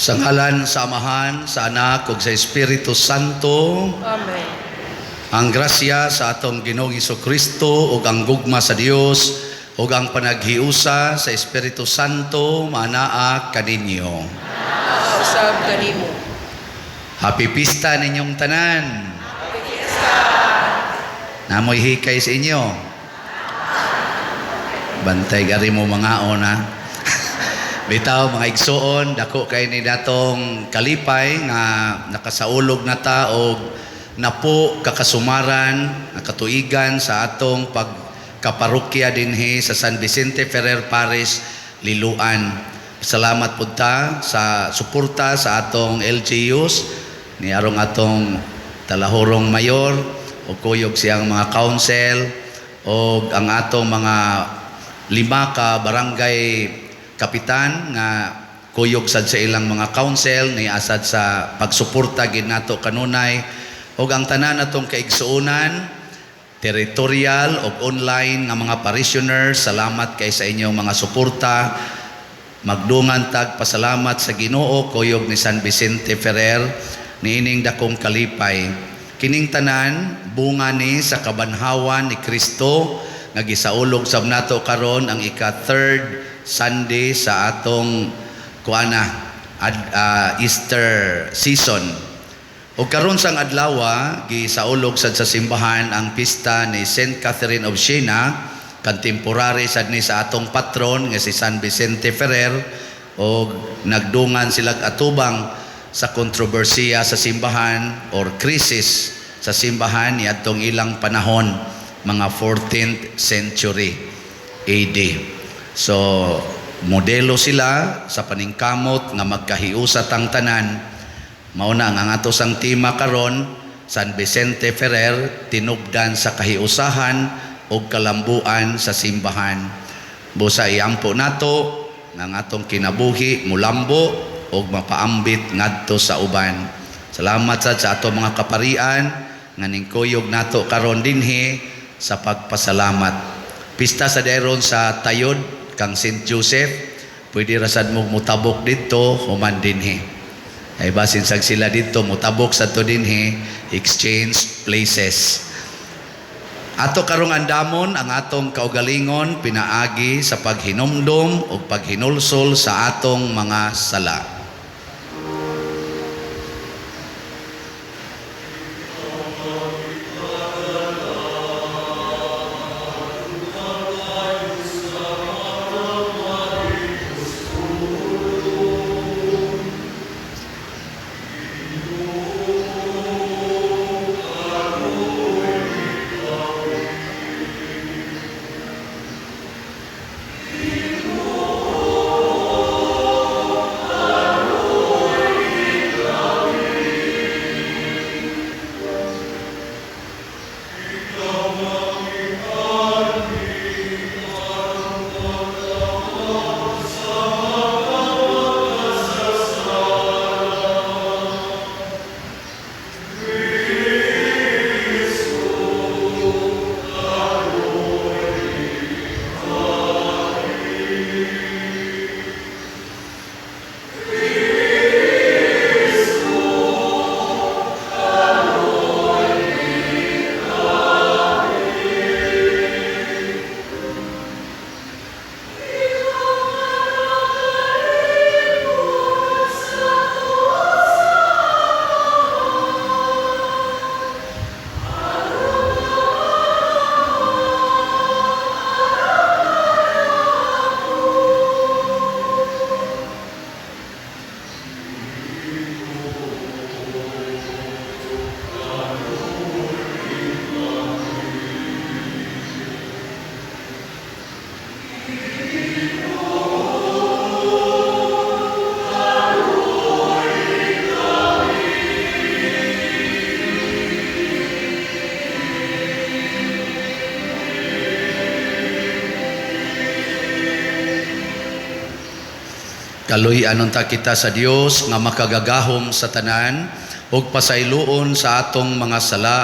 Sa ngalan sa Amahan, sa Anak ug sa Espiritu Santo. Amen. Ang grasya sa atong Ginoong Kristo ug ang gugma sa Dios ug ang panaghiusa sa Espiritu Santo manaa kaninyo. Usab kanimo. Happy Pista ninyong tanan. Happy Fiesta. Naa moy hikay sa inyo. Bantay gari mo mga ona. Bitaw, mga igsuon, dako kay ni datong kalipay nga nakasaulog na ta og napo kakasumaran, katuigan sa atong pagkaparokya dinhi sa San Vicente Ferrer Parish, Liloan. Salamat pud ta sa suporta sa atong LGUs ni arong atong talahurong mayor o kuyog siyang mga council o ang atong mga lima ka barangay kapitan nga kuyog sad sa ilang mga council ni asad sa pagsuporta gid nato kanunay ug ang tanan natong kaigsuonan territorial ug online nga mga parishioners. Salamat kay sa inyong mga suporta. Magdungan tag pasalamat sa Ginoo kuyog ni San Vicente Ferrer niining dakong kalipay. Kining tanan bunga ni sa kabanhawan ni Kristo nga gisaulog sab nato karon ang ika third Sunday sa atong kuana Easter season. Ug karon sang adlaw, gisaulog sad sa simbahan ang pista ni Saint Catherine of Siena, contemporary sad ni sa atong patron nga si San Vicente Ferrer, og nagdungan sila atubang sa kontrobersiya sa simbahan or crisis sa simbahan niadtong ilang panahon, mga 14th century AD. So modelo sila sa paningkamot nga magkahiusa tang tanan. Mao na nga ang ato sang tema karon, San Vicente Ferrer, tinubdan sa kahiusahan ug kalambuan sa simbahan. Busa iampo nato nga ang atong kinabuhi mulambo ug mapaambit ngadto sa uban. Salamat sad sa atong mga kaparian nga ningkuyog nato karon dinhi sa pagpasalamat. Pista sa dayron sa tayod kang St. Joseph, pwede ra sad mo mutabok didto human dinhi. Ay basin sag sila didto mutabok sa to dinhi, exchange places. Ato karong andamon ang atong kaugalingon pinaagi sa paghinumdom ug paghinulsol sa atong mga sala. Kaluy-an unta kita sa Dios nga makagagahom sa tanan ug pasayloon sa atong mga sala.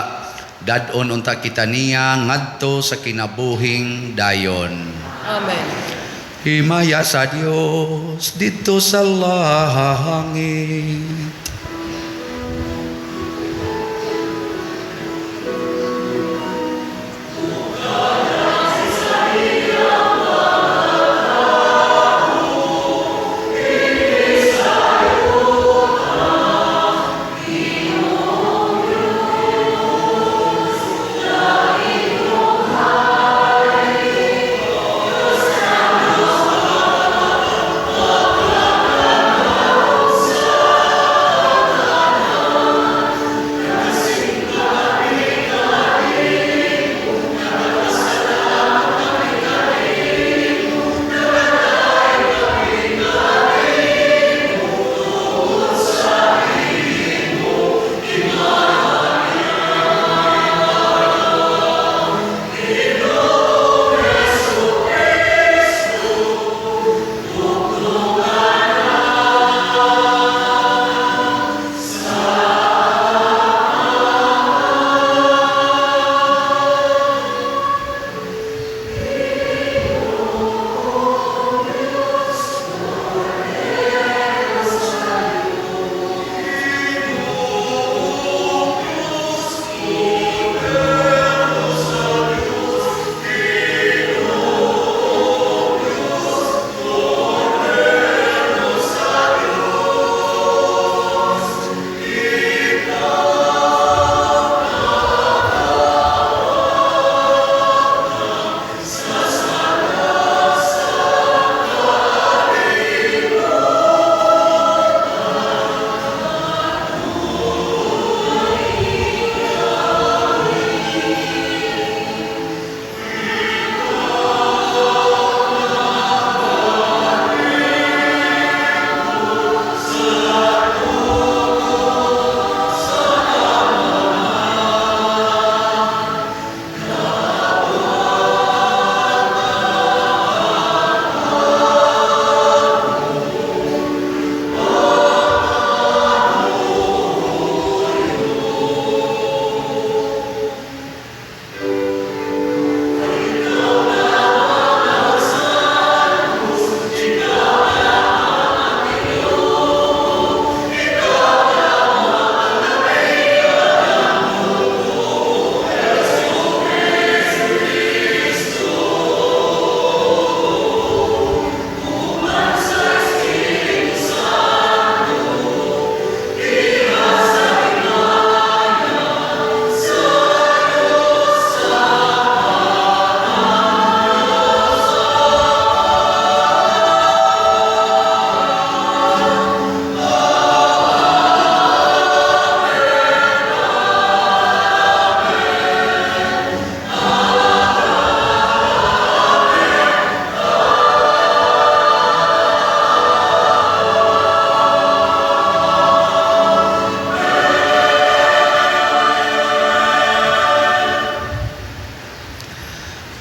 Dad-on unta kita niya ngadto sa kinabuhing dayon. Amen. Himaya sa Dios didto sa langit.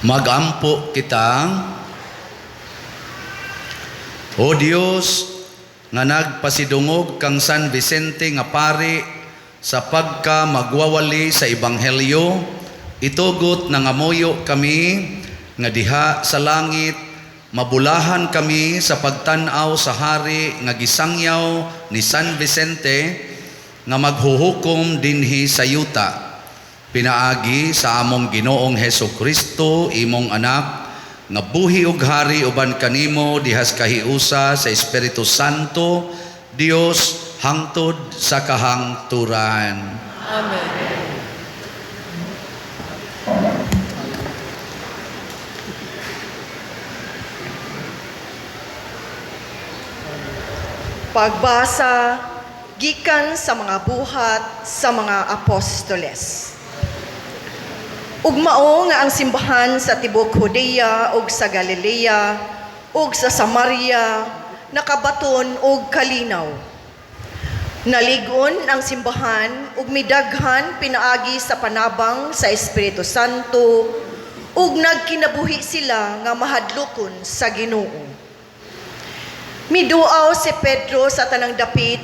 Magampo kita. O Dios, nga nagpasidungog kang San Vicente nga pari sa pagka magwawali sa ebanghelyo, itugot nangamuyo kami nga diha sa langit mabulahan kami sa pagtan-aw sa hari nga gisangyaw ni San Vicente nga maghuhukom dinhi sa yuta, pinaagi sa among Ginoong Heso Kristo, imong anak, nga buhi ug hari uban kanimo dihas kahiusa sa Espiritu Santo, Dios, hangtod sa kahangturan. Amen. Pagbasa gikan sa mga Buhat sa mga Apostoles. Ug mao nga ang simbahan sa tibok Judea ug sa Galilea ug sa Samaria nakabaton og kalinaw. Nalig-on ang simbahan ug midaghan pinaagi sa panabang sa Espiritu Santo ug nagkinabuhi sila nga mahadlokon sa Ginoo. Miduaw si Pedro sa tanang dapit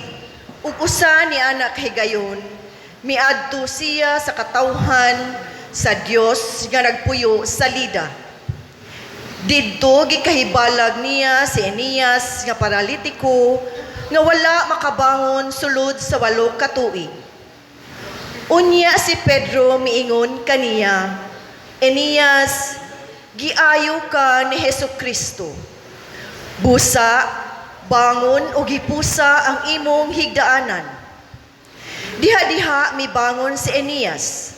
ug usa ni ana kahigayon miadto siya sa katawhan sa Dios nga nagpuyo sa Lida. Didto gikahibalag niya si Eneas nga paralitiko nga wala makabangon sulod sa 8 ka tuig. Unya si Pedro miingon kaniya, "Eneas, giayo ka ni Hesus Kristo. Busa, bangon ug hipusa ang imong higdaanan." Diha-diha mibangon si Eneas.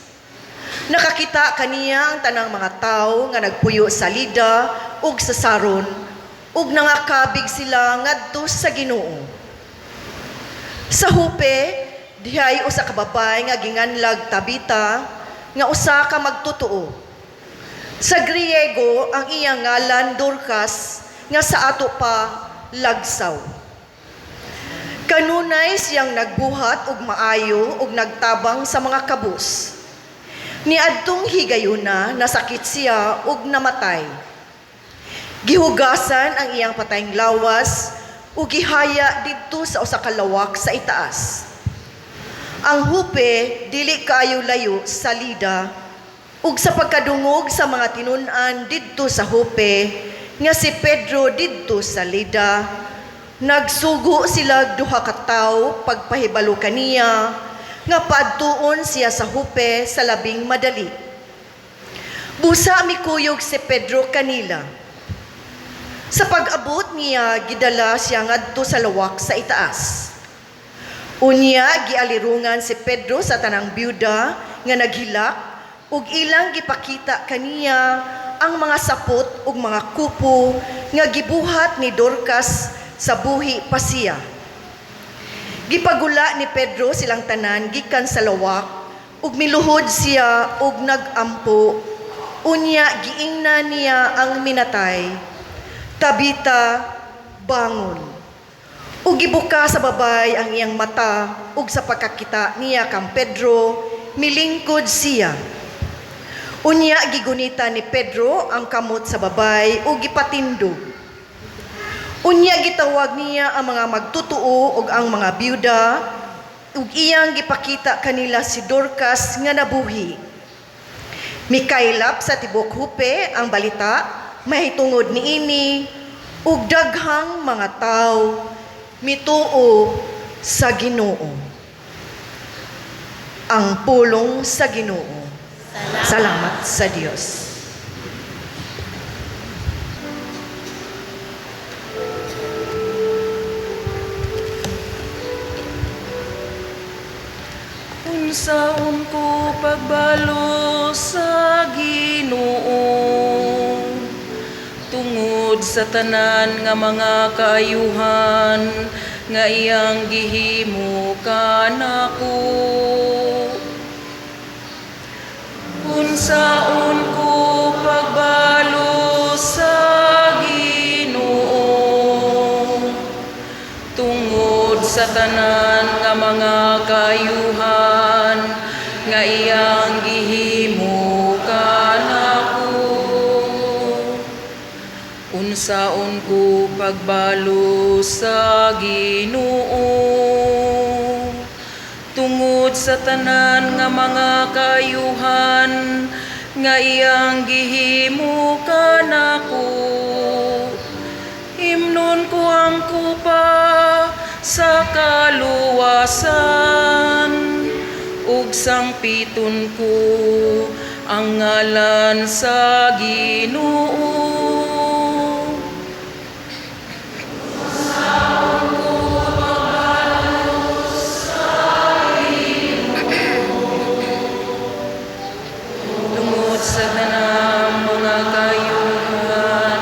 Nakakita kaniya ang tanang mga tawo nga nagpuyo sa Lida ug sa Saron ug nangakabig sila ngadto sa Ginoo. Sa Jope, dihay usa ka babae nga ginganlag Tabita nga usa ka magtotoo. Sa Griego ang iyang ngalan Dorcas, nga sa ato pa lagsaw. Kanunay siyang nagbuhat og maayo ug nagtabang sa mga kabus. Niadtong higayuna, nasakit siya ug namatay. Gihugasan ang iyang patayng lawas ug gihaya didto sa usa ka lawak sa itaas. Ang Jope dili kaayo layo sa Lida, ug sa pagkadungog sa mga tinun-an didto sa Jope nga si Pedro didto sa Lida, nagsugo sila duha ka tawo pagpahibalo kaniya nga paadtuon siya sa Jope sa labing madali. Busa mikuyog si Pedro kanila. Sa pag-abot niya, gidala siya ngadto sa lawak sa itaas. Unya gialirungan si Pedro sa tanang byuda nga naghilak ug ilang gipakita kaniya ang mga sapot ug mga kupo nga gibuhat ni Dorcas sa buhi pa siya. Gipagula ni Pedro silang tanan gikan sa lawak ug miluhod siya ug nagampo. Unya giingnan niya ang minatay, "Tabita, bangon." Ug gibuka sa babay ang iyang mata, ug sa pagkakita niya kang Pedro, milingkod siya. Unya gigunita ni Pedro ang kamot sa babay ug gipatindog. Unya gitawag niya ang mga magtutuo ug ang mga byuda ug iyang gipakita kanila si Dorcas nga nabuhi. Mikaylap sa tibok Jope ang balita mahitungod niini, ug daghang mga tawo mituo sa Ginoo. Ang pulong sa Ginoo. Salamat sa Dios. Unsaon ko pagbalo sa Ginoo tungod sa tanan nga mga kaayuhan nga iyang gihimo kanako? Unsaon ko pagbalo sa Ginoo tungod sa tanan nga mga kaayuhan nga iyang gihimo kanako? Unsaon ko pagbalo sa Ginoo tungod sa tanan nga mga kaayuhan nga iyang gihimo kanako? Himnon ko ang kupa sa kaluwasan ug sangpiton ko ang ngalan sa Ginoo. Tungod sa tanang mga kaayuhan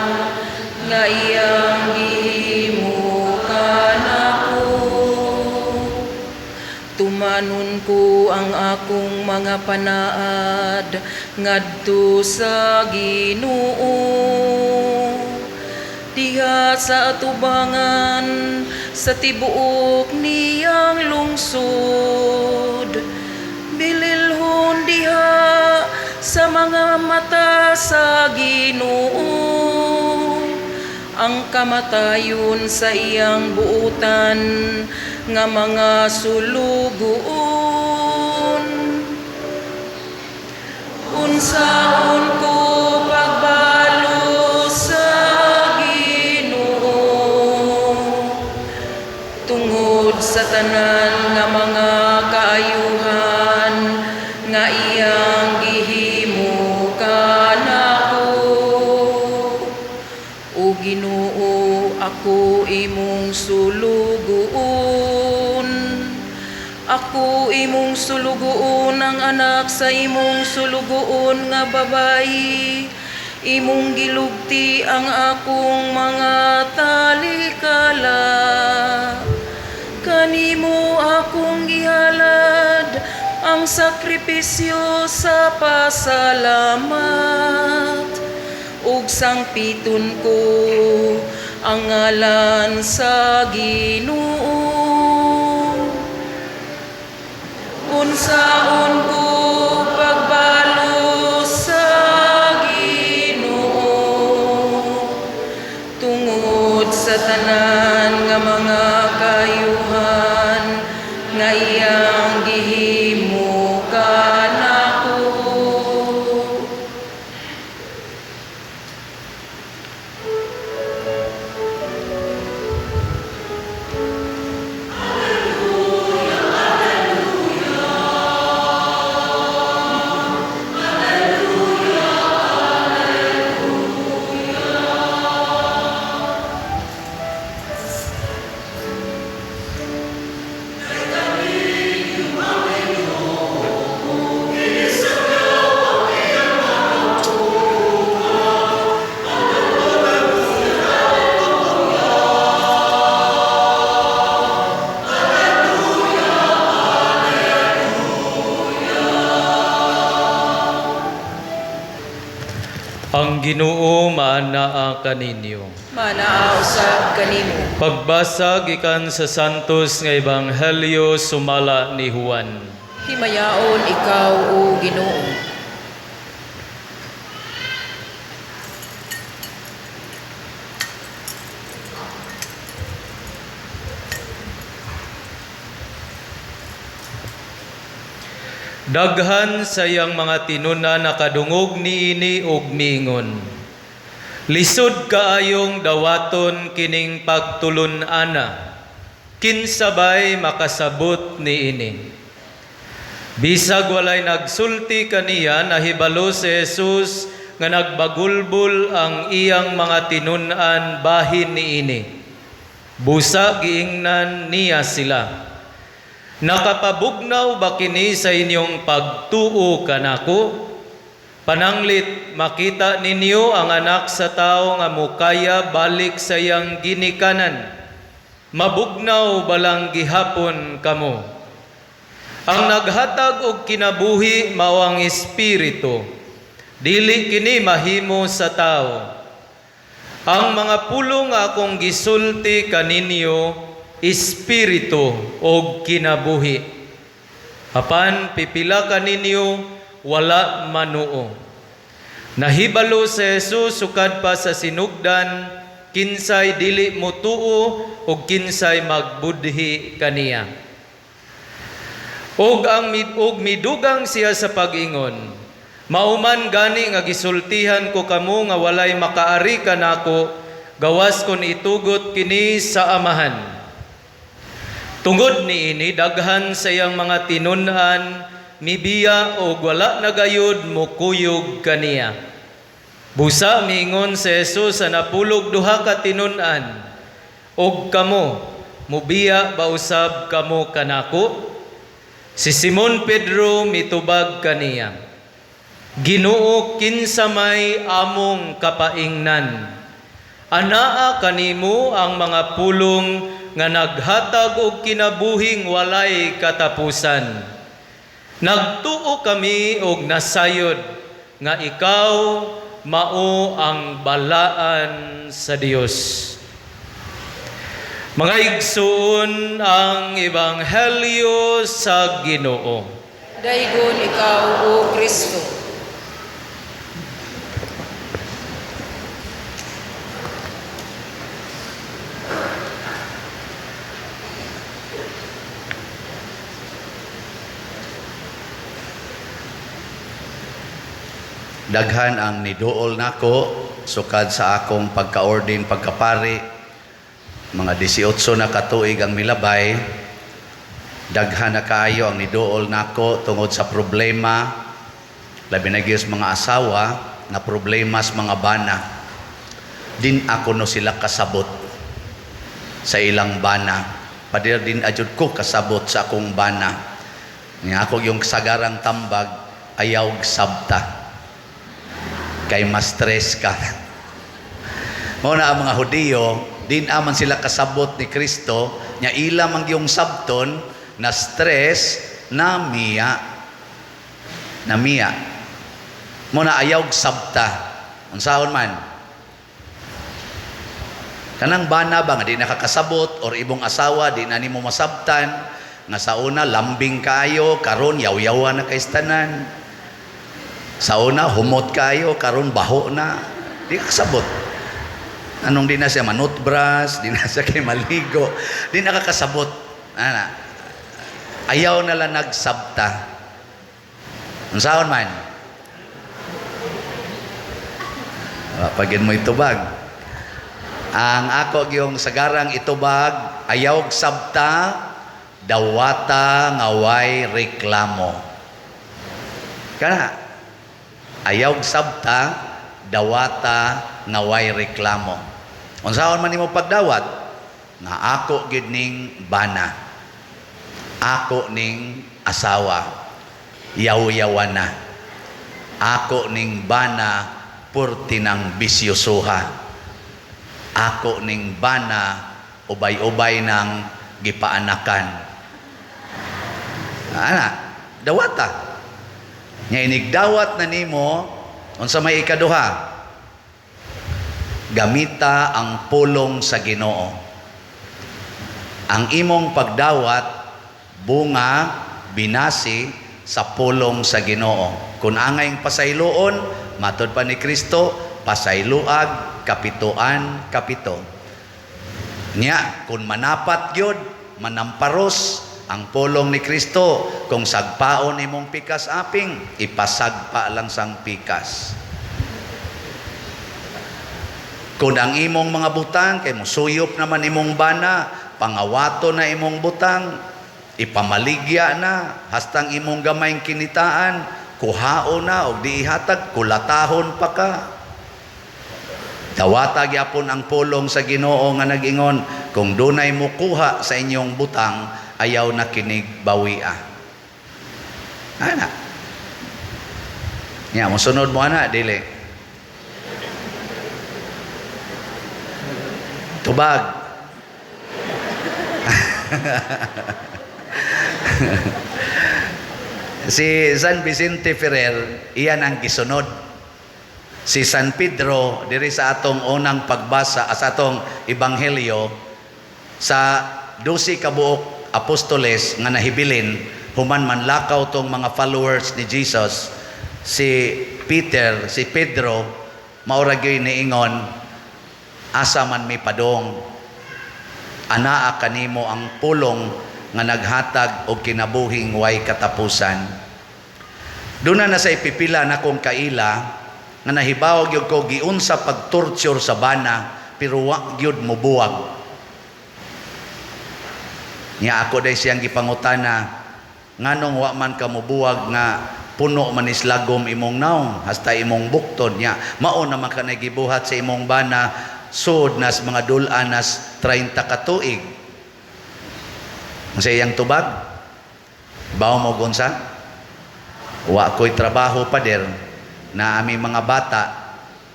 nga iyang gihimo kanako. Tumanon ko ang akong mga panaad ngadto sa Ginoo diha sa atubangan sa tibuok niyang lungsod. Bililhon diha sa mga mata sa Ginoo ang kamatayon sa iyang buotan nga mga sulugoon. Unsaon ko pagbalo sa Ako imong sulugoon. Ako imong sulugoon, ang anak sa imong sulugoon nga babayi. Imong gilugti ang akong mga talikala. Kanimo akong gihalad ang sakripisyo sa pasalamat, ug sangpiton ko ang ngalan sa Ginoo. Unsaon ko pagbalos sa Ginoo tungod sa tanan nga mga kayuhan nga iyang gihimo kanako. Ang Ginoo maanaa kaninyo. Manaa usab kanimo. Pagbasa gikan sa Santos nga Ebanghelyo sumala ni Juan. Himayaon ikaw, o Ginoo. Daghan sa iyang mga tinun-an nakadungog niini og miingon: "Lisod kaayong dawaton kining pagtulun-ana. Kinsa bay makasabot niini?" Bisag walay nagsulti kaniya, nahibalo si Jesus nga nagbagulbol ang iyang mga tinun-an bahin niini. Busa giingnan niya sila, "Nakapabugnaw ba kini sa inyong pagtuo kanako? Pananglit makita ninyo ang Anak sa Tao nga mukaya balik sa iyang ginikanan. Mabugnaw balang gihapon kamo? Ang naghatag og kinabuhi mao ang Espiritu. Dili kini mahimo sa tao. Ang mga pulong nga akong gisulti kaninyo, espiritu og kinabuhi. Apan pipila kaninyo wala manuo." Nahibalo si Jesus sukad pa sa sinugdan kinsay dili motuo ug kinsay magbudhi kaniya. Ug midugang siya sa pag-ingon, "Mao man gani nga gisultihan ko kamo nga walay makaari kanako gawas kon itugot kini sa Amahan." Tungod niini, daghan sa iyang mga tinun-an mibiya og wala na gayud mokuyog kaniya. Busa miingon si Jesus sa 12 ka tinun-an, "Og kamo, mubiya ba usab kamo kanako?" Si Simon Pedro mitubag kaniya, "Ginoo, kinsa may among kapaingnan? Anaa kanimo ang mga pulong nga naghatag og kinabuhing walay katapusan. Nagtuo kami og nasayod nga ikaw mao ang Balaan sa Dios." Mga igsoon, ang Ebanghelyo sa Ginoo. Daygon ikaw, O Kristo. Daghan ang niduol nako sukad sa akong pagka-ordain, pagkapari, mga 18 na katuig ang milabay. Daghan na kaayo ang niduol nako tungod sa problema, labi na gyud sa mga asawa na problema sa mga bana. Din ako no sila kasabot. Sa ilang bana. "Pader, di na jud ko kasabot sa akong bana." Nga ako yung sagarang tambag, ayaw sabta. Kay ma-stress ka. Mao na ang mga Hudiyo, di naman sila kasabot ni Kristo, nya ila man yung sabton, na stress, na miya. Na miya. Mao na ayaw sabta. Unsaon man? Kanang bana ba nga di nakakasabot or imong asawa di na nimo masabtan nga sa una lambing kayo, karon yaw-yawa na kay tanan. Sa una humot kayo, karon baho na. Di ka kasabot. Anong di na siya manutbras, di na siya kay maligo, di na kakasabot. Ana. Ayaw na lang nagsabta. Unsaon man? Pagin mo itubag. Ang ako yung sagarang itubag, ayaw sabta, dawata ngaway reklamo. Kana, ayaw sabta, dawata ngaway reklamo. Unsaon man nimo pagdawat? Nga ako gid ning bana. Ako ning asawa. Yaw-yawa na. Ako ning bana purti ng bisyosuha. Ako ning bana ubay-ubay ng gipaanakan. Ana, dawata. Nya inigdawat na nimo unsa may ikaduha? Gamita ang pulong sa Ginoo. Ang imong pagdawat bunga binasi sa pulong sa Ginoo. Kung angay pasayloon, matod pa ni Kristo, pasayloag kapituan kapito. Nya kung manapat gyud, manamparos ang pulong ni Kristo, kung sagpaon imong pikas aping, ipasagpa lang sang pikas. Kung ang imong mga butang kay musuyop naman imong bana, pangawato na imong butang, ipamaligya na hastang imong gamayng kinitaan, kuhao na og di ihatag, kulatahon pa ka. Dawata gyapon ang pulong sa Ginoo nga nag-ingon, kung dunay mukuha sa inyong butang, ayaw na kinig bawia. Ana. Nya mosunod mo ana dili. Tubag. Si San Vicente Ferrer, iyan ang gisunod. Si San Pedro, diri sa atong unang pagbasa, sa atong ebanghelyo, sa 12 ka buok apostoles nga nahibilin, human manlakaw tong mga followers ni Jesus, si Peter, si Pedro, maura gyud niingon, asa man mi padong, anaa kanimo ang pulong nga naghatag og kinabuhing way katapusan. Doon na sa ipipila na kong kaila nga nahibaw gyud ko giunsa pag-torture sa bana pero wa gyud mobuwag. Nya ako day siyang gipangutana, nganong wa man ka mobuwag nga puno man islagom imong naong hasta imong bukton? Nya mao naman ka nagibuhat sa imong bana sud nas mga dul-an nas 30 ka tuig. Sa iyang tubag, bawo mo gunsa? Wa ko'y trabaho, pader, na aming mga bata,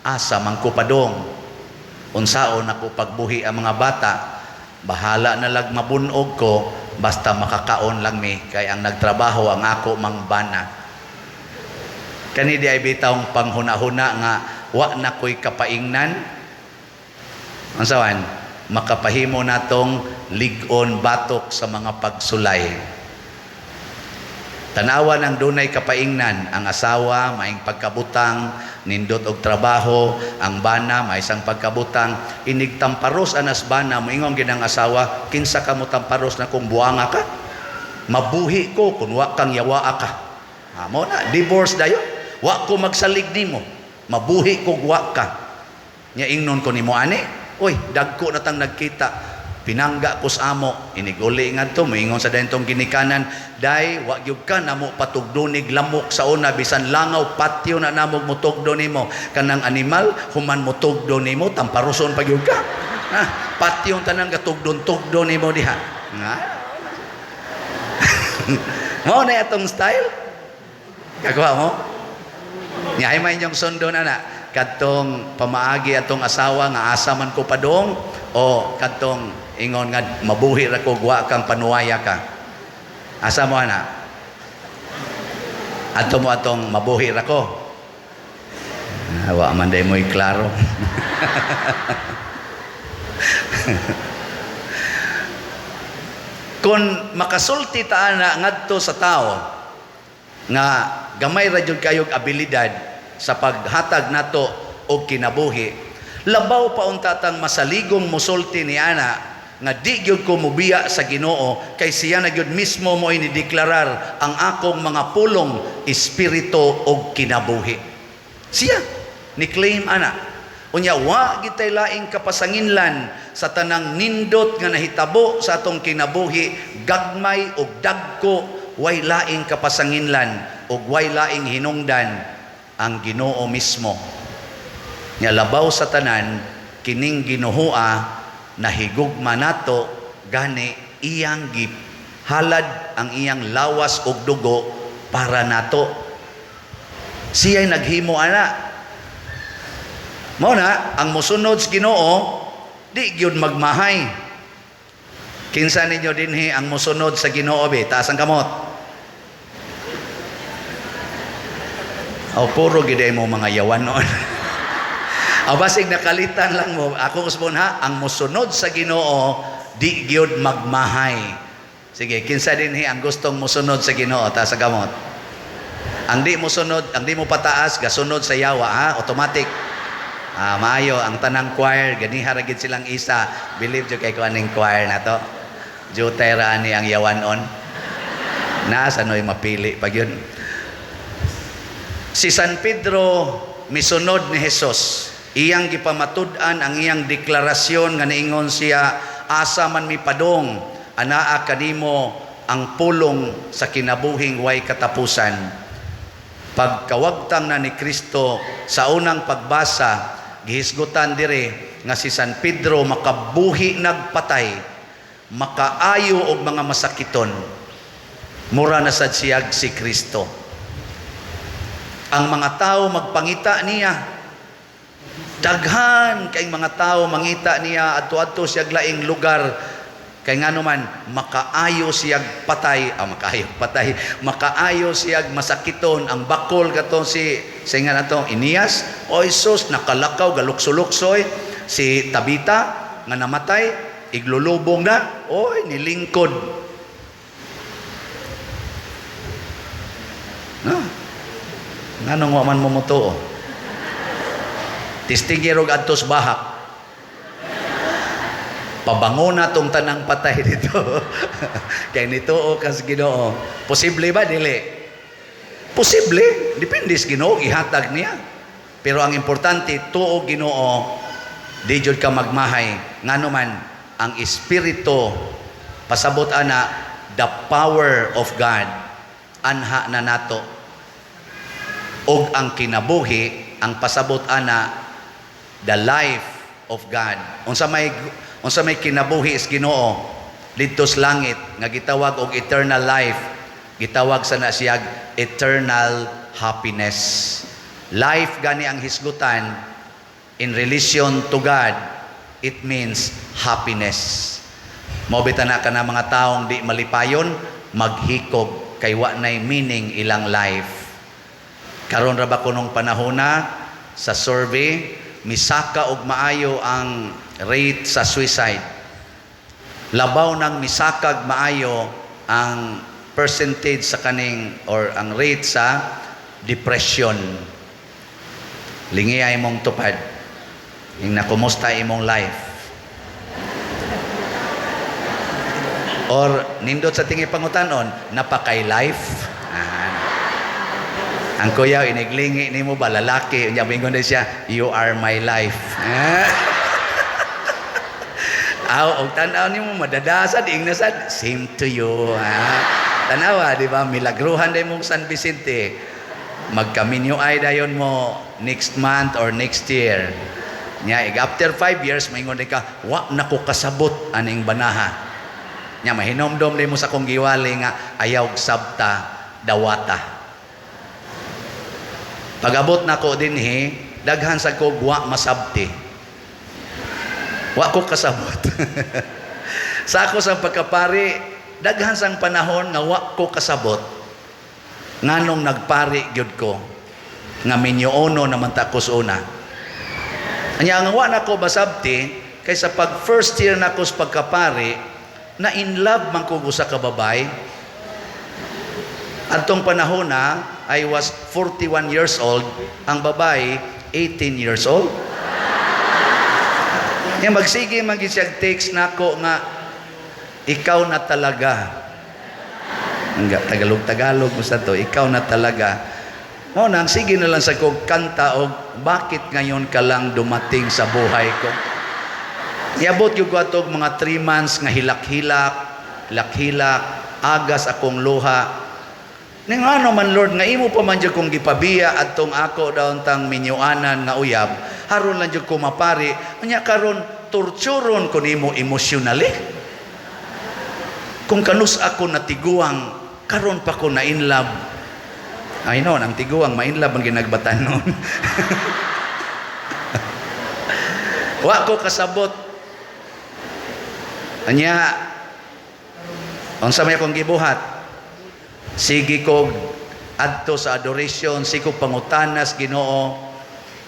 asa man ko padong. Unsaon ako pagbuhi ang mga bata, bahala na lag mabunog ko, basta makakaon lang mi, kay ang nagtrabaho ang ako mang bana. Kani di ay bitawng panghuna-huna nga wa na ko'y kapaingnan. Unsawan? Makapahimo natong lig-on batok sa mga pagsulay. Tanawa ng dunay kapaingnan, ang asawa maing pagkabutang, nindot og trabaho, ang bana may isang pagkabutang, inig tamparos anas bana, moingon gid ang asawa, kinsa ka mo tamparos na kung buanga ka? Mabuhi ko kun wa kang yawaa ka. Ha, mo na divorce dayon. Wa ko magsalig nimo. Mabuhi ko wa ka. Nya ingnon ko nimo ani, oy, dagko na tang nagkita. Pinangga ko sa amo, iniguli ngadto, moingon sa dentong ginikanan, day, wa gyud ka namo patugdunig lamok sa una, bisan langaw patyo na namo mutugdo nimo. Kanang animal, human mutugdo nimo, tamparuson pa gyud ka. Na, pati yung tanang gatugdon-tugdon nimo diha. Nga. Mao na atong style. Kagawa mo? Nya ay may inyong sundon ana kadtong pamaagi atong asawa nga asa man ko padong o kadtong ingon nga mabuhi ra ko, wa kang panuwaya ka. Asa mo ana? Adto mo atong mabuhi ra ko. Ah, wa man day mo'y klaro. Kung makasulti ta ana ngadto sa tao nga gamay ra jud kayog abilidad sa paghatag nato og kinabuhi, labaw pa unta tang masaligong mosulti ni ana nga di gyud ko mobiya sa Ginoo kay siya na gyud mismo mo inideklarar ang akong mga pulong espiritu og kinabuhi. Siya ni claim ana. Unya wa gitay laing kapasanginlan sa tanang nindot nga nahitabo sa atong kinabuhi, gagmay og dagko, way laing kapasanginlan og way laing hinungdan ang Ginoo mismo. Nya labaw sa tanan kining Ginooa nahigugma nato, gani iyang gihalad ang iyang lawas og dugo para nato. Siya'y naghimo ana. Mao na ang mosunod sa Ginoo di gyud magmahay. Kinsa ninyo dinhi ang mosunod sa Ginoo be? Taas ang kamot. O puro gid mo mga yawan noon. O basig nakalitan lang mo, ako usbon ha, ang mosunod sa Ginoo di gyud magmahay. Sige, kinsa dinhi ang gustong mosunod sa Ginoo? Taas ang kamot. Ang di mo sunod, ang di mo pataas, gasunod sa yawa ha, automatic. Ah, maayo ang tanang choir, ganiha ra gid silang isa. Believe jud kay ko aning choir na to. Jutay ra ani ang yawanon. Naa sa noy mapili pag yun. Si San Pedro misunod ni Jesus. Iyang gipamatud-an ang iyang deklarasyon nga niingon siya, asa man mi padong, anaa kanimo ang pulong sa kinabuhing way katapusan. Pagkawagtang na ni Kristo sa unang pagbasa, gihisgutan dire nga si San Pedro makabuhi nagpatay, makaayo og mga masakiton. Mura na sad siyag si Kristo. Ang mga tao magpangita niya. Daghan kay mga tao mangita niya adto-adto siyag laing lugar. Kay ngano man makaayo siyag patay, makaayo patay, makaayo siyag masakiton ang bakol kato si sa nga nato Eneas, oy sus nakalakaw galukso-luksoy si Tabita nga namatay, iglulubong na, oy nilingkod. No. Nganong wa man mo motuo? Tistigirog adtos bahak. Pabango na tong tanang patay dito. Kay nituo ka sa Ginoo. Posible ba dili? Posible, depende sa Ginoo gihatag niya. Pero ang importante tuo Ginoo, di jud ka magmahay. Ngano man ang espiritu pasabot ana the power of God anha na nato. Og ang kinabuhi ang pasabot ana the life of God. Unsa may kinabuhi is Ginoo didto sa langit nga gitawag og eternal life, gitawag sa na siyag eternal happiness. Life gani ang hisgutan in relation to God, it means happiness. Mao bitaw na kana mga taong di malipayon, maghikog kay wa nay meaning ilang life. Karon ra ba kunong panahona sa survey misaka og maayo ang rate sa suicide. Labaw nang misakag maayo ang percentage sa kaning or ang rate sa depression. Lingi ay imong tupad. Ing nakumusta imong life. Or nindot sa tingi pangutanon, napakay life. Ang kuya iniglingi nimo ba lalaki, unya moingon na siya, you are my life. Aw, og tan-aw nimo madadasad ingna sad, same to you. Tan-awa, di ba? Milagruhan day mong San Vicente. Magkaminyo ay dayon mo next month or next year. Nya after 5 years maingon ka, "Wa na ko kasabot aning banaha." Nya mahinomdom nimo sa akong giwali nga ayaw sabta dawata. Pag-abot nako dinhi, daghan sa ko wa masabti. Wa ko kasabot. Sa ako sa pagkapari, daghan sang panahon nga wa ko kasabot. Nganong nagpari gyud ko nga minyoono naman ta ko sa una. Anya ang wa nako masabti kay sa pag first year nako sa pagkapari, na in love man ko usa ka babae. Adtong panahon na I was 41 years old, ang babae 18 years old. Nya magsige man gid siya text nako nga ikaw na talaga. Nga Tagalog Tagalog basta to, ikaw na talaga. Mao nang sige na lang sa kog kanta og "Bakit Ngayon Ka Lang Dumating sa Buhay Ko." Iabot gyud ko atog mga 3 months nga hilak-hilak, hilak-hilak, agas akong luha. Ning ano man, Lord, nga imo pa man jud kong gipabiya adtong ako daon tang minyuanan nga uyab, haron lang jud ko mapari, unya karon torturon ko nimo emotionally. Kung kanus ako natiguang, karon pa ko na in love. Ay no, ang tiguang ma-in love ang ginagbatan nun. Wa ko kasabot. Anya, unsa may akong gibuhat? Sige ko adto sa adoration, sige ko pangutanas Ginoo.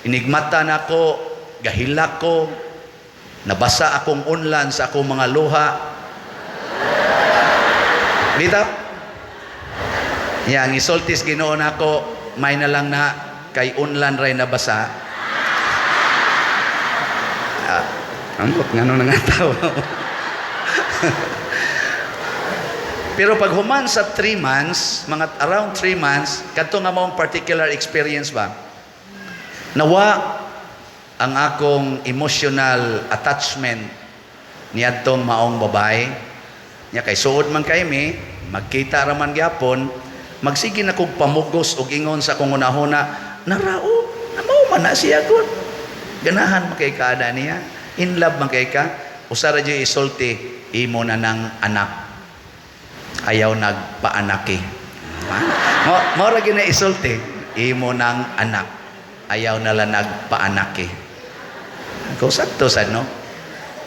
Inigmata nako, gahilak ko, nabasa akong unlan sa akong mga luha. Dito? Ya, ang isultis Ginoo nako, may na lang na kay unlan ray nabasa. Ah, ambot ngano na nga tawa. Pero pag human sa 3 months, mga around 3 months, kadto nga maong particular experience ba? Nawa ang akong emotional attachment niadtong maong babae. Nya kay suod man kay mi, magkita ra man gyapon, magsige na kog pamugos og ingon sa akong hunahuna, narao, mao man na siya gud. Ganahan man kay kada niya, in love man kay ka, usa ra jud isulti, imo na nang anak. Ayaw nagpaanaki. Mo mo ra gyud na isulti, imo nang anak. Ayaw na lang nagpaanaki. Ko sakto sad no.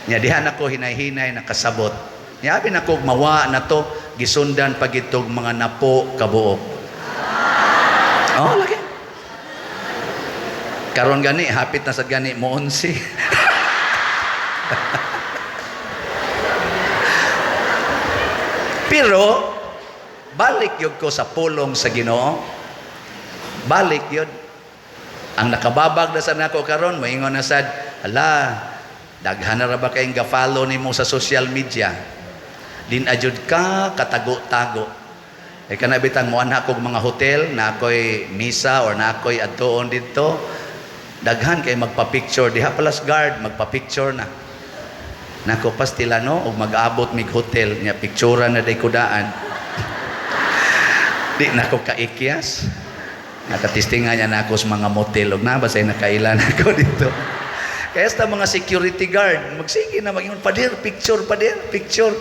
Nya diha nako hinay-hinay nakasabot. Nya abi nako mawa na to gisundan pagitog mga napo kabuok. Oh, lagi. Karon gani hapit na sad gani mo 11. Pero balik yun ko sa pulong sa Ginoo. Balik yun. Ang nakababag na sa nako karon, moingon na sad, "Hala, daghan na ra ba kayong ga-follow nimo sa social media? Din ajud ka katago-tago." E kana bitang moanha kog mga hotel na ako'y misa or na ako'y adtuon didto, daghan kay magpa-picture diha pala sa guard, magpa-picture na. Nako pastila no og mag-abot mig hotel nya picture na day kudaan. Di nako kaikyas. Nakatistingan niya nako sa mga motel og na basay nakailan ako dito. Kaya sa mga security guard, magsige na mag-ingon, "Pader, picture, pader, picture."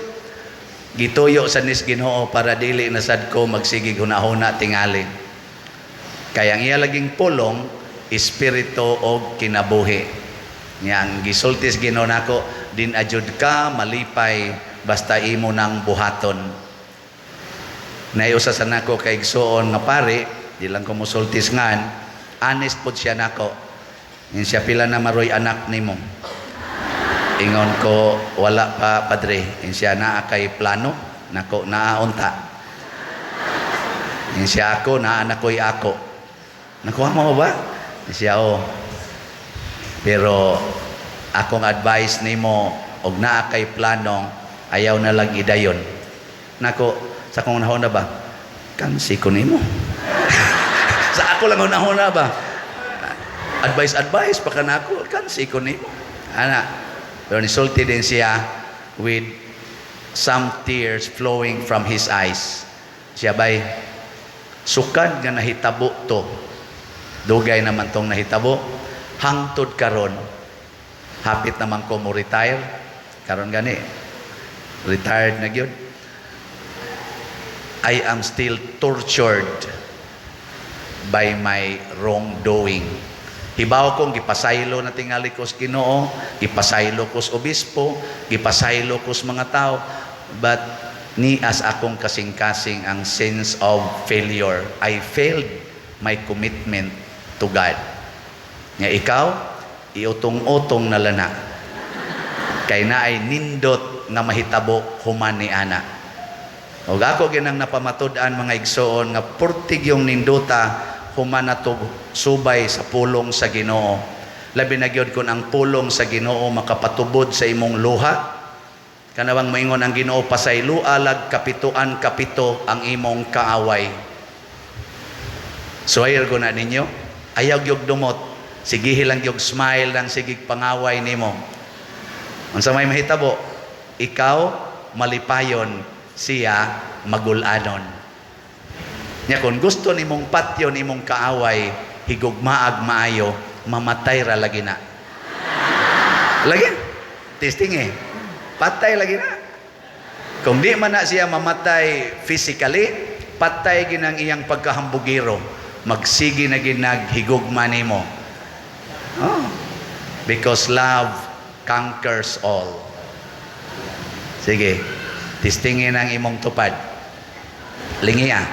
Gituyo sa nis Ginoo para dili na sad ko magsigig hunahuna tingali. Kaya ang iya laging pulong, espiritu og kinabuhi. Nya ang gisultis Ginoo nako, din ajud ka malipay basta imo nang buhaton. Naiusa sa nako kay igsuon nga pare, di lang ko musultis ngan, honest pod siya nako. Yun siya, "Pila na maroy anak nimo?" Ingon ko, "Wala pa, padre." Yun siya, "Naa kay plano?" Nako, "Naa unta." Yun siya, "Ako, naa na ko'y ako." Nakuha mo ba? Yun siya, "Oh. Pero akong advice nimo, og naa kay plano, ayaw na lang idayon." Nako, sa akong hunahuna ba? Kansi ko nimo. Sa ako lang hunahuna ba? Advice, advice, pa ka na ako, kansi ko nimo. Ana, pero nisulti din siya with some tears flowing from his eyes. Siya bay, "Sukad nga nahitabo to. Dugay naman tong nahitabo, hangtod karon, Hapit naman ko mo retire. Karon gani, retired na gyud. I am still tortured by my wrongdoing. Hibaw kong gipasaylo na tingali ko sa Ginoo, gipasaylo ko sa obispo, gipasaylo ko sa mga tao, but ni as akong kasing-kasing ang sense of failure. I failed my commitment to God. Nga ikaw, iutong-utong na lana. Kay naay nindot nga mahitabo human ni ana. Og ako ginang napamatud-an, mga igsoon, nga purtig yung nindota human nato subay sa pulong sa Ginoo. Labi na gyud kung ang pulong sa Ginoo makapatubod sa imong luha. Kanabang moingon ang Ginoo, "Pasayloa lag kapituan kapito ang imong kaaway." Suwayr ko na ninyo. Ayaw gyud dumot. Sige lang gyud, smile lang, sige pangaway nimo. Unsa may mahitabo? Ikaw malipayon, siya magulanon. Nya kung gusto nimong patyon imong kaaway, higugmaag maayo, mamatay ra lagi na. Lagi? Testing eh. Patay lagi na. Kung di man na siya mamatay physically, patay ginang iyang pagkahambugiro. Magsige na ginag higugma nimo. Oh. Because love conquers all. Sige, testingin ang imong tupad. Lingia.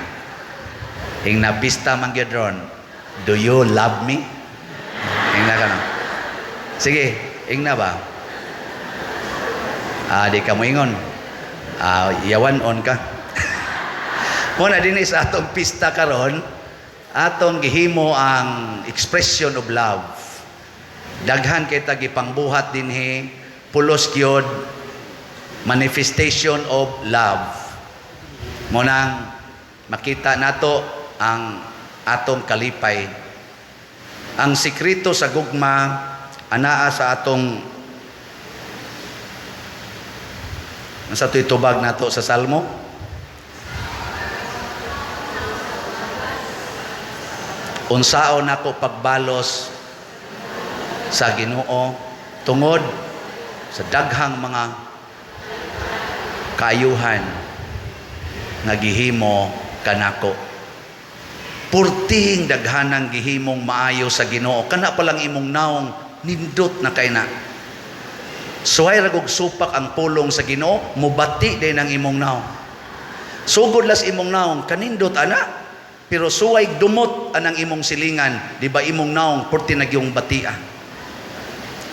Ing napista man gyud ron, "Do you love me?" Ingna ka no. Sige, ingna ba? Ah, di ka moingon. Ah, yawan on ka. Muna din sa atong pista karon, atong gihimo ang expression of love. Daghan kay ta gipangbuhat dinhi, pulos gyud manifestation of love. Mo nang makita nato ang atong kalipay. Ang sikreto sa gugma anaa sa atong, sa to'y tubag nato sa Salmo. Unsaon nako pagbalos sa Ginoo tungod sa daghang mga kaayuhan nga gihimo kanako. Purting daghanang gihimong maayo sa Ginoo, kana pa lang imong naong nindot na kay na. Suway ra og supak ang pulong sa Ginoo, mubati din ang imong naong. Sugod las imong naong kanindot ana, pero suway dumot anang imong silingan, di ba imong naong purti nagyong batia.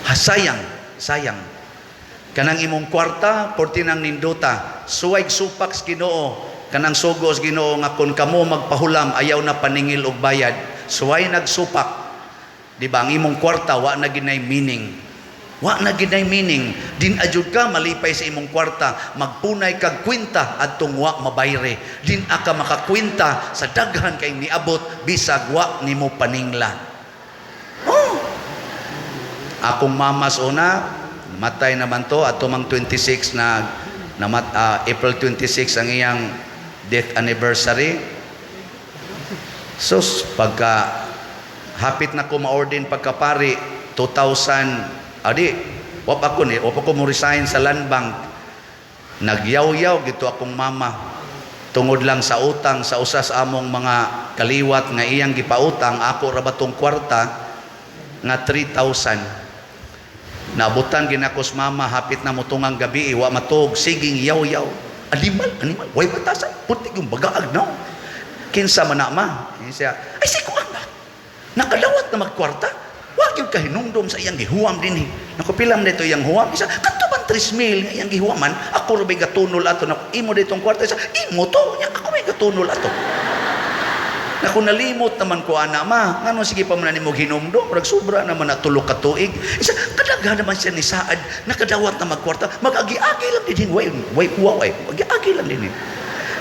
Ha, sayang, sayang. Kanang imong kwarta, purti nang nindota, suway supak sa Ginoo, kanang sugo sa Ginoo nga kun kamo magpahulam ayaw na paningil og bayad. Suway nagsupak. Di ba ang imong kwarta wa na ginay meaning. Wa na ginay meaning. Din adjud ka malipay sa imong kwarta, magpunay kag kwenta adtong wa mabayre. Din aka makakwenta sa daghan kay niabot bisag wa nimo paningla. Oh. Akong mamas una, matay naman to ato mang 26 na namat, April 26 ang iyang death anniversary. Sus, pagka hapit na ko ma-ordain pagkapari 2000, adi wap ako ni, wap ako mo resign sa land bank. Nagyaw-yaw gito akong mama tungod lang sa utang sa usas among mga kaliwat nga iyang gipautang. Ako ra ba tong kwarta nga 3,000. Naabutan ginakos mama hapit na motungang gabi, wa matug, siging yaw-yaw. "Animal, animal, way batasan, puti yung bagaag no. Kinsa man na, ma?" Siya, "Ay si kuan ba? Nakadawat na magkwarta. Wa gyud kahinumdom sa iyang gihuam dinhi." Naku, pilam nito iyang huam. Isa, kadto man 3 mil nga iyang gihuaman, ako ra bay gatunol ato. Naku, imo ditong kwarta. Isa, imo to. Nya, ako may gatunol ato. Naku, nalimot naman ko ana, ma. Ngano sige pa man nimo hinumdom, murag sobra naman na 3 ka tuig. Isa, kadaghan naman siya ni saad, nakadawat na magkwarta, mag-agi-agi lang din, way way way, agi-agi lang din.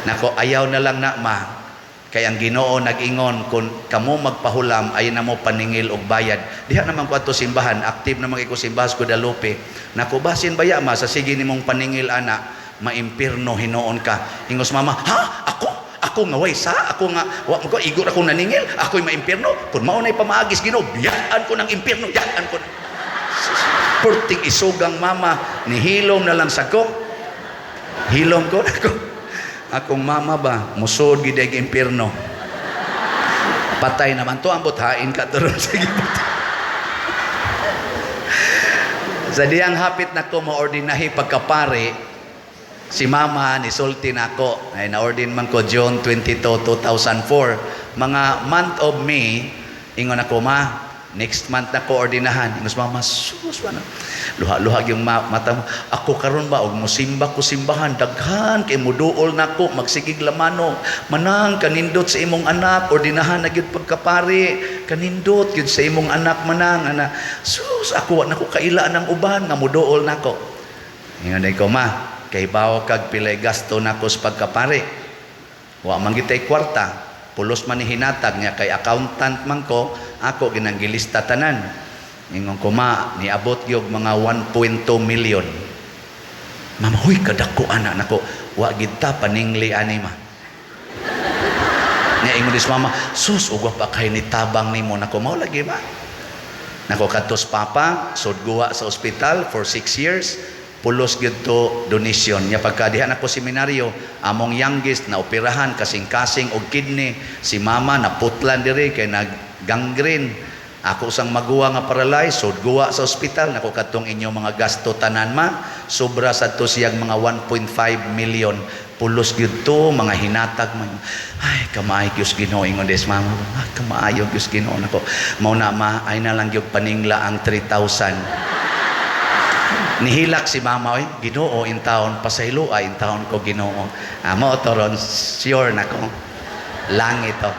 Nako, ayaw na lang na, ma. Kay ang Ginoo nag-ingon kung kamo magpahulam ay na mo paningil og bayad. Diha naman ko adto simbahan, active naman kay ko simbahan sa Guadalupe. Nako, basin baya, ma, sa sige nimong paningil ana, maimpirno hinuon ka. Ingos mama, "Ha? Ako? Ako nga way sa, ako nga wa ko igor ako naningil, ako'y maimpirno. Kung mao na'y pamaagis Ginoo, biyaan ko ng impirno, biyaan ko na." Perting isugang mama, nihilom na lang sa ko. Hilom ko nako. Akong mama ba, musod gid ang impierno. Patay naman to, ambot hain ka turon. Sige, patay. Sa diyang hapit na ko maordinahi pagkapare, si mama ni sulti nako. Ay na-ordin man ko June 22, 2004. Mga month of May, ingon ako, "Ma, next month na ko ordinahan." Ingos mama, "Sus, wala." Luha-luha yung mata mo. "Ako karon ba, og musimba ko simbahan, daghan, kay muduol nako, magsigig lamano. Manang, kanindot sa imong anak, ordinahan na gyud pagkapare. Kanindot gyud sa imong anak, manang, ana. Sus, ako, wa na ko kaila ng uban, nga muduol nako." Ingon ko, "Ma, kay bawo kag pilay gasto nako sa pagkapare. Wa man gitay kwarta, pulos man ni hinatag niya kay accountant man ko, ako ginang gilista tanan." Ingon ko, "Ma, niabot gyud mga 1.2 million." "Mama, huy, kadako ana nako, wa gid ta paningli ani, ma." Nya ingon dis mama, "Sus, ugwa pa kay ni tabang nimo nako." "Mao lagi, ma." Nako kadtos papa, sudguwa sa ospital for 6 years, pulos gyud to donation. Nya pagka diha nako seminaryo, among youngest na operahan kasing-kasing og kidney, si mama naputlan diri kay nag gangrene. Ako sang maguwa nga paralyzed, sudguwa sa ospital. Nako kadtong inyong mga gasto tanan, ma, sobra sa to siyang mga 1.5 million. Pulos gyud to mga hinatag man. "Ay, kamaayo Dios Ginoo," ingon des mama. "Ay, kamaayo Dios Ginoo nako. Mao na, ma, ay na lang gyud paningla ang 3,000." Nihilak si mama, "Oy, Ginoo in taon, pasaylo ay in taon ko Ginoo." Amo to ron sure nako. Langit to.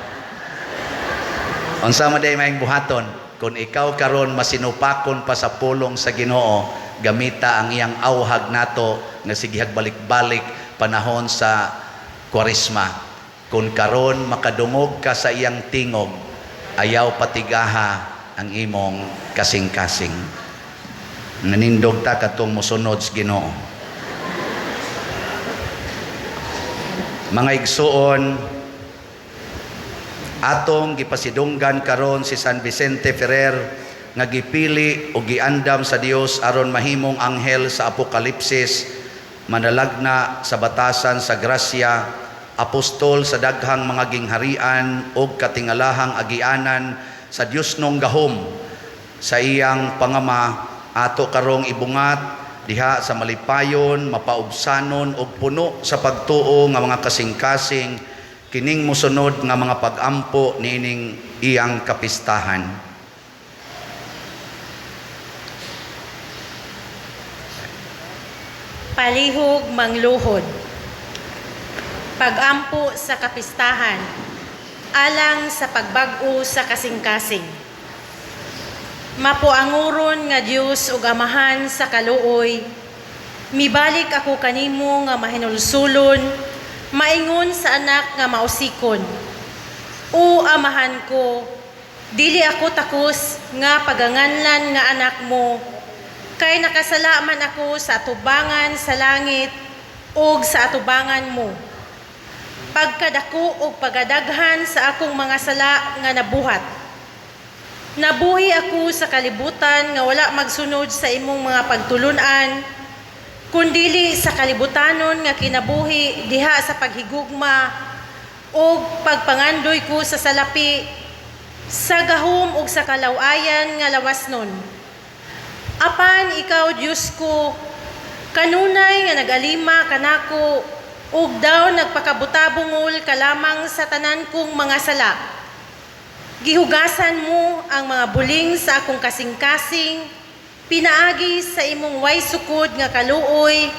Unsa man day maayong buhaton kung ikaw karon masinupakon pa sa pulong sa Ginoo, gamita ang iyang awhag nato nga sigihag balik-balik panahon sa Kwaresma. "Kung karon makadungog ka sa iyang tingog, ayaw patigaha ang imong kasing-kasing." Nanindog ta katong mosunod sa Ginoo. Mga igsuon, atong gipasidunggan karon si San Vicente Ferrer nga gipili o giandam sa Dios aron mahimong anghel sa Apokalipsis, manalagna sa batasan sa grasya, apostol sa daghang mga gingharian og katingalahang agianan sa Dios nong gahom sa iyang pangama. Ato karong ibungat diha sa malipayon, mapaubsanon og puno sa pagtuo nga mga kasing-kasing kining mosunod nga mga pag-ampo niining iyang kapistahan. Palihog mangluhod. Pag-ampo sa kapistahan alang sa pagbag-o sa kasing-kasing. Mapuanguron nga Dios ug Amahan sa kaluoy, mibalik ako kanimo nga mahinulsulon, maingon sa anak nga mausikon. O Amahan ko, dili ako takos nga paganganlan nga anak mo, kay nakasala man ako sa atubangan sa langit ug sa atubangan mo. Pagkadako ug pagadaghan sa akong mga sala nga nabuhat. Nabuhi ako sa kalibutan nga wala magsunod sa imong mga pagtulun-an, kundili sa kalibutanon nga kinabuhi diha sa paghigugma ug pagpangandoy ko sa salapi, sa gahom ug sa kalawayan nga lawas nun. Apan ikaw, Dios ko, kanunay nga nagalima kanako ug daw nagpakabutabungol ka lamang sa tanan kong mga sala. Gihugasan mo ang mga buling sa akong kasing-kasing, pinaagi sa imong way sukod nga kaluoy,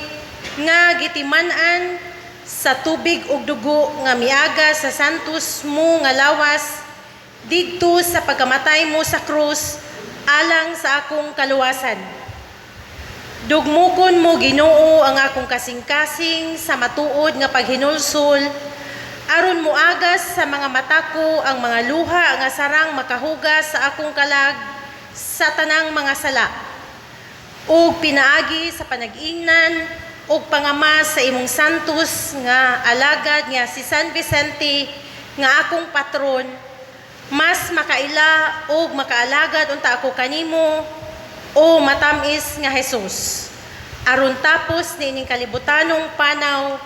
nga gitiman-an sa tubig ug dugo nga miaga sa santos mo nga lawas, didto sa pagkamatay mo sa krus, alang sa akong kaluwasan. Dugmukon mo, Ginoo, ang akong kasing-kasing sa matuod nga paghinulsol, aron moagas sa mga mata ko ang mga luha nga sarang makahugas sa akong kalag sa tanang mga sala. Ug pinaagi sa panag-ingnan ug pangama sa imong santos nga alagad nga si San Vicente nga akong patron, mas makaila ug makaalagad unta ako kanimo O matamis nga Jesus, aron tapos niining kalibutanong panaw,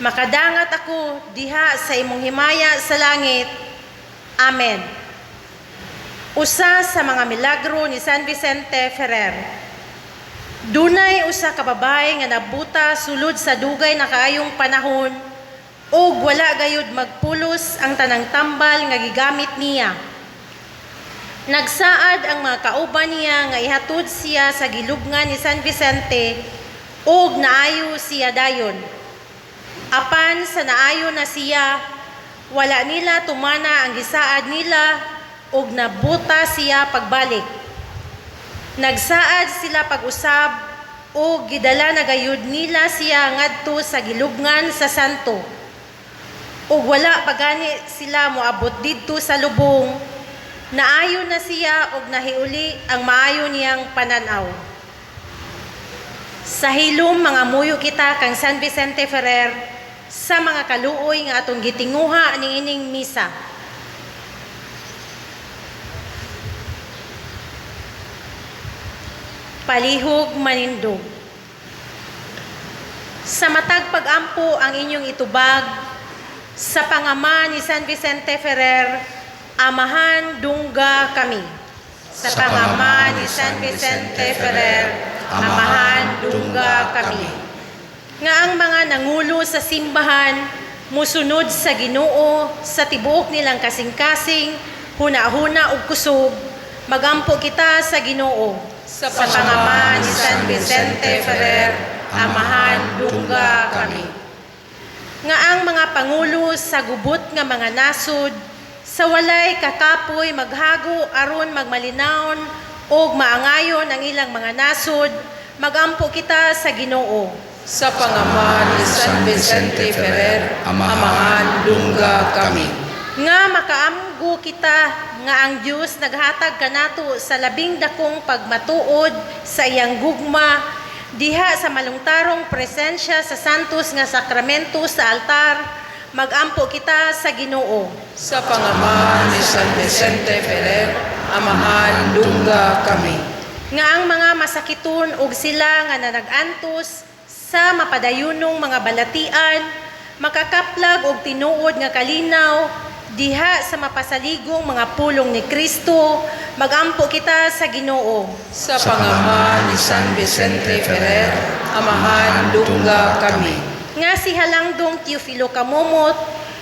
makadangat ako diha sa imong himaya sa langit. Amen. Usa sa mga milagro ni San Vicente Ferrer. Dunay usa ka babae nga nabuta sulod sa dugay na kaayong panahon ug wala gayud magpulos ang tanang tambal nga gigamit niya. Nagsaad ang mga kauban niya nga ihatod siya sa gilubngan ni San Vicente ug naayo siya dayon. Apan sa naayo na siya, wala nila tumana ang gisaad nila ug nabuta siya pagbalik. Nagsaad sila pag-usab ug gidala na gayud nila siya ngadto sa gilubngan sa santo. Ug wala pa gani sila moabot didto sa lubong, naayo na siya ug nahiuli ang maayo niyang pananaw. Sa hilom mangamuyo kita kang San Vicente Ferrer sa mga kaluoy nga atong gitinguha niining misa. Palihog manindog. Sa matag pag-ampo ang inyong itubag sa pangama ni San Vicente Ferrer, Amahan dungga kami. Sa pangama ni San Vicente Ferrer, Amahan dungga kami. Nga ang mga nangulo sa simbahan musunod sa Ginoo sa tibuok nilang kasing-kasing, huna-huna ug kusog, magampo kita sa Ginoo. Sa Sa pangama ni San Vicente Ferrer, Amahan dungga kami. Nga ang mga pangulo sa gubot nga mga nasod, sa walay kakapoy maghago aron magmalinawon ug maangayon ang ilang mga nasod, magampo kita sa Ginoo. Sa pangama ni San Vicente Ferrer, Amahan dungga kami. Nga makaamgo kita nga ang Dios naghatag kanato sa labing dakong pagmatuod sa iyang gugma diha sa malungtarong presensya sa santos nga sakramento sa altar, magampo kita sa Ginoo. Sa pangama ni San Vicente Ferrer, Amahan dungga kami. Nga ang mga masakiton ug sila nga nanag-antos sa mapadayunong mga balatian makakaplag og tinuod nga kalinaw diha sa mapasaligong mga pulong ni Kristo, magampo kita sa Ginoo. Sa pangama ni San Vicente Ferrer, Amahan dungga kami. Nga si Halangdong Teofilo Kamomot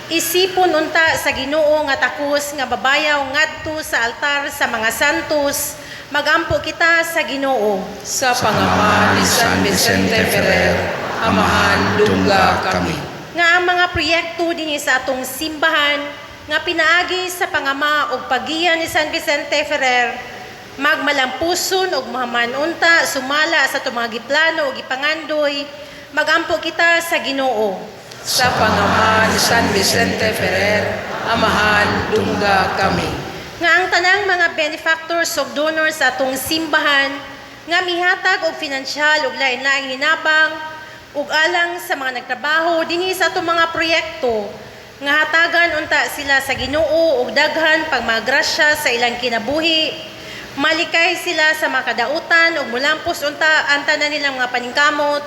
isipon unta sa Ginoo nga takos nga babayaw ngadto sa altar sa mga santos, magampo kita sa Ginoo. Sa pangama ni San Vicente Ferrer, Amahan dungga kami. Nga ang mga proyekto dinhi sa atong simbahan nga pinaagi sa pangama ug paggiya ni San Vicente Ferrer magmalampuson ug mahaman unta sumala sa atong mga giplano ug gipangandoy, magampo kita sa Ginoo. Sa pangama ni San Vicente Ferrer, Amahan dungga kami. Nga ang tanang mga benefactors ug donors sa atong simbahan nga mihatag og finansyal ug lain-laing hinabang ug alang sa mga nagtrabaho dinhi sa atong mga proyekto, nga hatagan unta sila sa Ginoo og daghan pagmagrasya sa ilang kinabuhi, malikay sila sa mga kadautan ug mulampos unta ang tanan nilang mga paningkamot,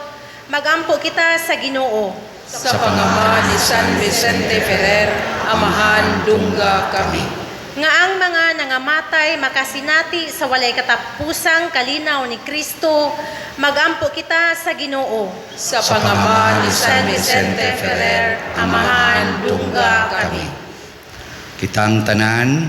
magampo kita sa Ginoo. Sa pangama ni San Vicente Ferrer, Amahan dungga kami. Nga ang mga nangamatay makasinati sa walay katapusang kalinaw ni Kristo, magampo kita sa Ginoo. Sa pangama ni San Vicente Ferrer, Amahan dungga kami. Kitang tanan,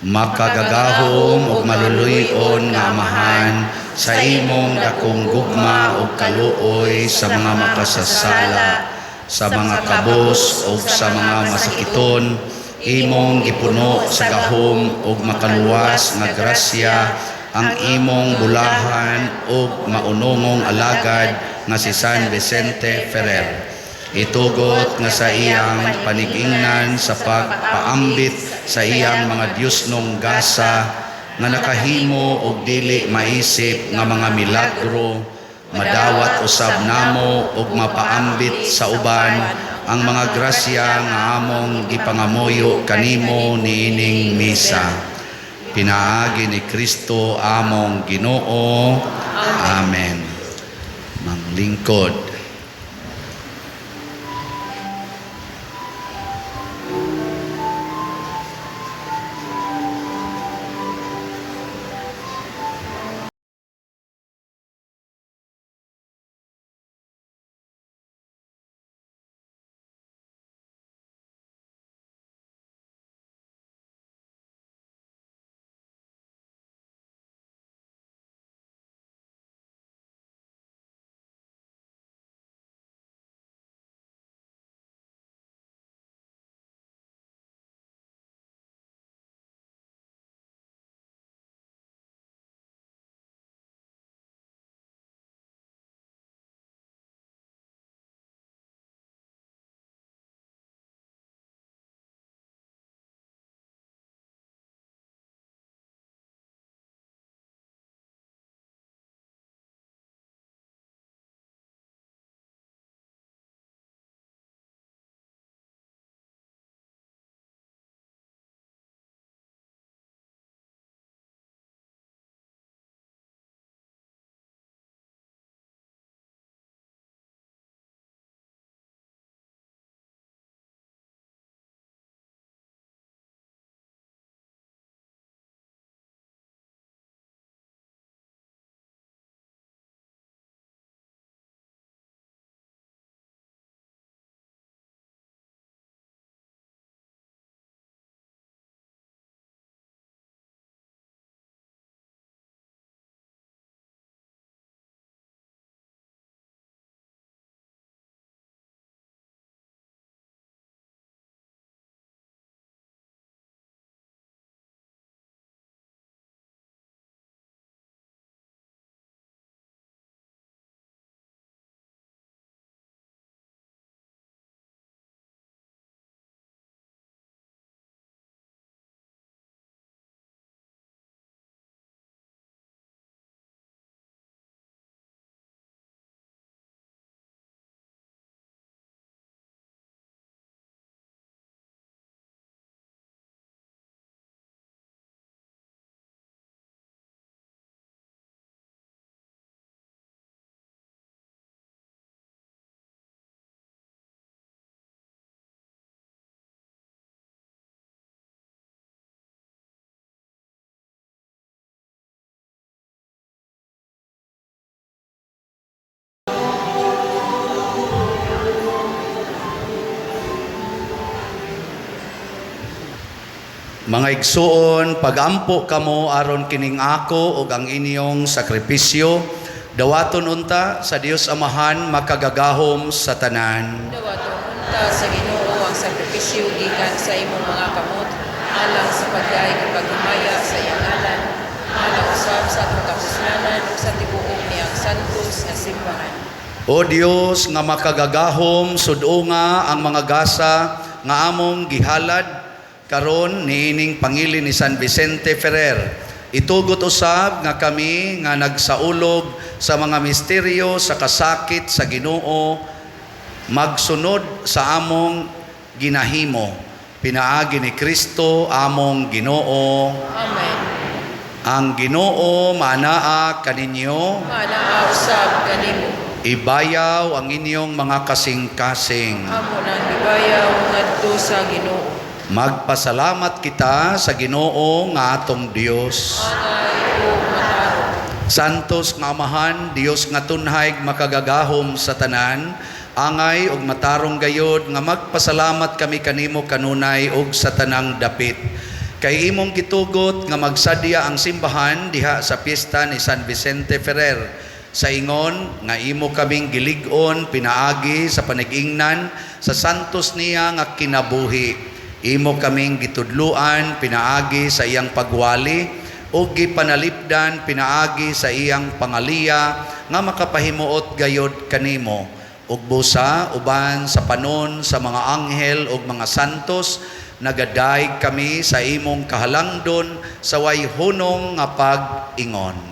makagagahom ug maluluy-on nga Amahan, sa imong dakong gugma ug kaluoy sa mga makasasala, sa mga kabos ug sa mga masakiton, imong gipuno sa gahom ug makaluwas nga grasya ang imong bulahan ug maunongong alagad nga si San Vicente Ferrer. Itugot nga sa iyang panigingnan sa pagpaambit sa iyang mga Diyosnong gasa nga nakahimo og dili maisip nga mga milagro, madawat usab namo og mapaambit sa uban ang mga grasya nga among gipangamuyo kanimo niining misa. Pinaagi ni Kristo among Ginoo. Amen. Manglingkod. Mga igsuon, pagampo kamo aron kining ako ug ang inyong sakripisyo, dawaton unta sa Dios Amahan makagagahom sa tanan. Dawaton unta sa Ginoo ang sakripisyo gikan sa imong mga kamot alang sa pagdayeg ug paghimaya sa iyang ngalan, alang usab sa atong kapuslanan ug sa tibuok niyang santos nga simbahan. O Dios nga makagagahom, sud-unga ang mga gasa nga among gihalad karon niining pangilin ni San Vicente Ferrer. Itugot usab nga kami nga nagsaulog sa mga misteryo sa kasakit sa Ginoo, magsunod sa among ginahimo. Pinaagi ni Kristo among Ginoo. Amen. Ang Ginoo manaa kaninyo. Manaa usab kanimo. Ibayaw ang inyong mga kasing-kasing. Amo nang gibayaw ngadto sa Ginoo. Magpasalamat kita sa Ginoo nga atong Dios. Angay ug matarong. Santos nga Amahan, Dios nga tunhay makagagahom sa tanan, angay ug matarong gayod nga magpasalamat kami kanimo kanunay ug sa tanang dapit. Kay imong gitugot nga magsadya ang simbahan diha sa piyesta ni San Vicente Ferrer. Sa ingon nga imo kaming gilig-on pinaagi sa panigingnan sa santos niya nga kinabuhi. Imo kaming gitudluan pinaagi sa iyang pagwali ug gipanalipdan pinaagi sa iyang pangaliya nga makapahimuot gayod kanimo. Ug busa uban sa panon sa mga anghel ug mga santos, nagadayeg kami sa imong kahalangdon sa way hunong nga pag-ingon.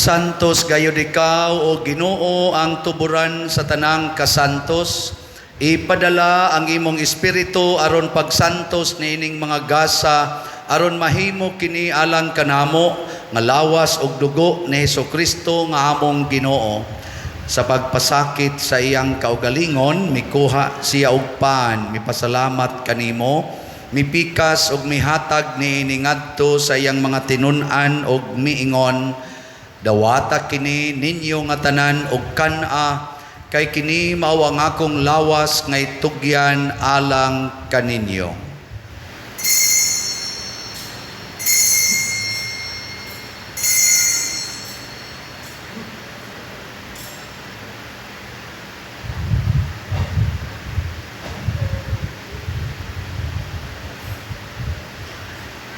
Santos gayud ikaw, o Ginoo, ang tuburan sa tanang kasantos. Ipadala ang imong espiritu aron pagsantos niining mga gasa, aron mahimo kini alang kanamo nga lawas ug dugo ni Hesukristo nga among Ginoo. Sa pagpasakit sa iyang kaugalingon, mikuha siya og pan, mipasalamat kanimo, mipikas ug mihatag niini ngadto sa iyang mga tinun-an ug miingon, "Dawata kini ninyo nga tanan ug kan-a, kay kini mao ang akong lawas nga itugyan alang kaninyo."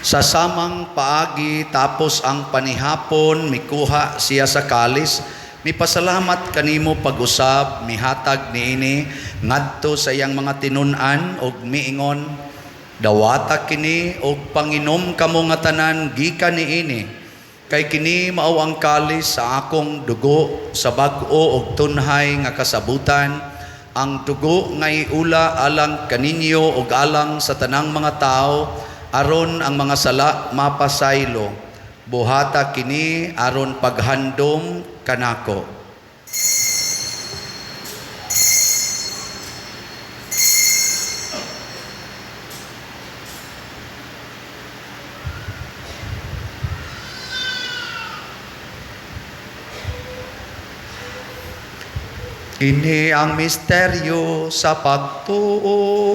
Sa samang paagi, tapos ang panihapon, mikuha siya sa kalis, mipasalamat kanimo pag-usab, mihatag niini ngadto sa iyang mga tinun-an ug miingon, "Dawata kini ug panginom kamo nga tanan gikan niini, kay kini mao ang kalis sa akong dugo sa bag-o ug tunhay nga kasabutan, ang dugo nga iula alang kaninyo ug alang sa tanang mga tawo aron ang mga sala mapasaylo. Buhata kini aron paghandom kanako." Kini ang misteryo sa pagtuo.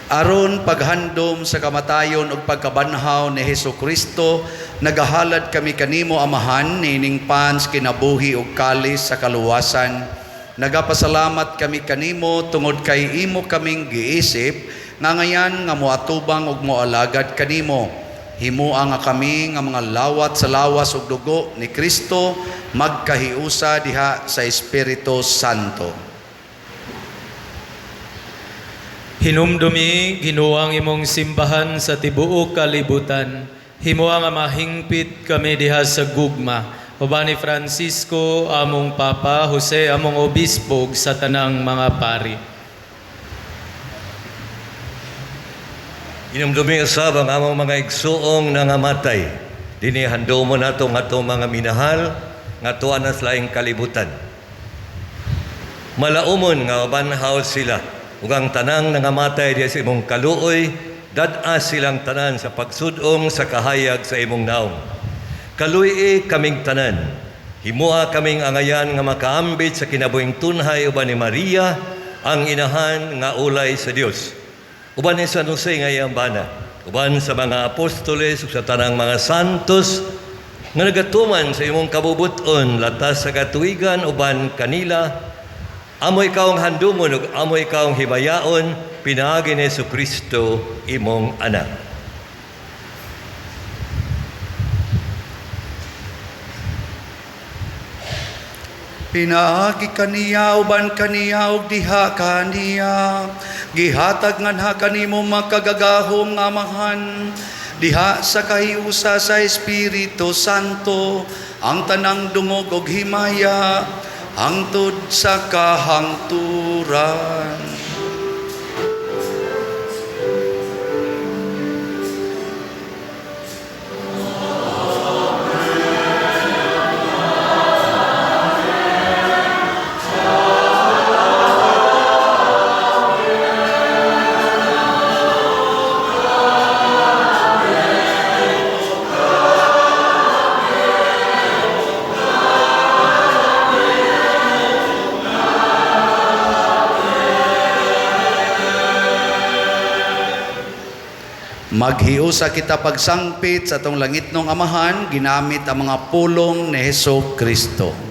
Aron paghandom sa kamatayon ug pagkabanhaw ni Hesukristo, nagahalad kami kanimo, Amahan, niining pans kinabuhi ug kalis sa kaluwasan. Nagapasalamat kami kanimo tungod kay imo kaming giisip nga ngayan nga moatubang ug moalagad kanimo. Himoa nga kami nga mga lawat sa lawas ug dugo ni Kristo magkahiusa diha sa Espiritu Santo. Hinumdumi, Ginoo, ang imong simbahan sa tibuok kalibutan. Himoa nga mahingpit kami diha sa gugma. Uban ni Francisco, among Papa, Jose, among Obispo, ug sa tanang mga pari. Hinumdumi usab ang among mga igsuong nangamatay. Dini handumo nato nga atong mga minahal nga tuwa na sa laing kalibutan. Malaumon nga mabanhaw sila ug ang tanang nangamatay diha sa imong kaluoy, dad-a silang tanan sa pagsud-ong sa kahayag sa imong naong. Kaluy-i kaming tanan. Himoa kaming angayan nga makaambit sa kinabuhing tunhay uban ni Maria, ang inahan nga ulay sa Dios. Uban ni San Jose nga iyang bana, uban sa mga apostoles ug sa tanang mga santos nga nagatuman sa imong kabubuton latas sa katuigan uban kanila, amo ikaw ang handumon ug amo ikaw ang himayaon pinaagi ni Hesukristo imong anak. Pinaagi kaniya, uban kaniya, ug diha kaniya, gihatag nganha kanimo makagagahom nga Amahan, diha sa kahiusa sa Espiritu Santo, ang tanang dungog ug himaya hangtod sa kahangturan. Maghiusa kita pagsangpit sa atong langitnong Amahan, ginamit ang mga pulong ni Heso Kristo.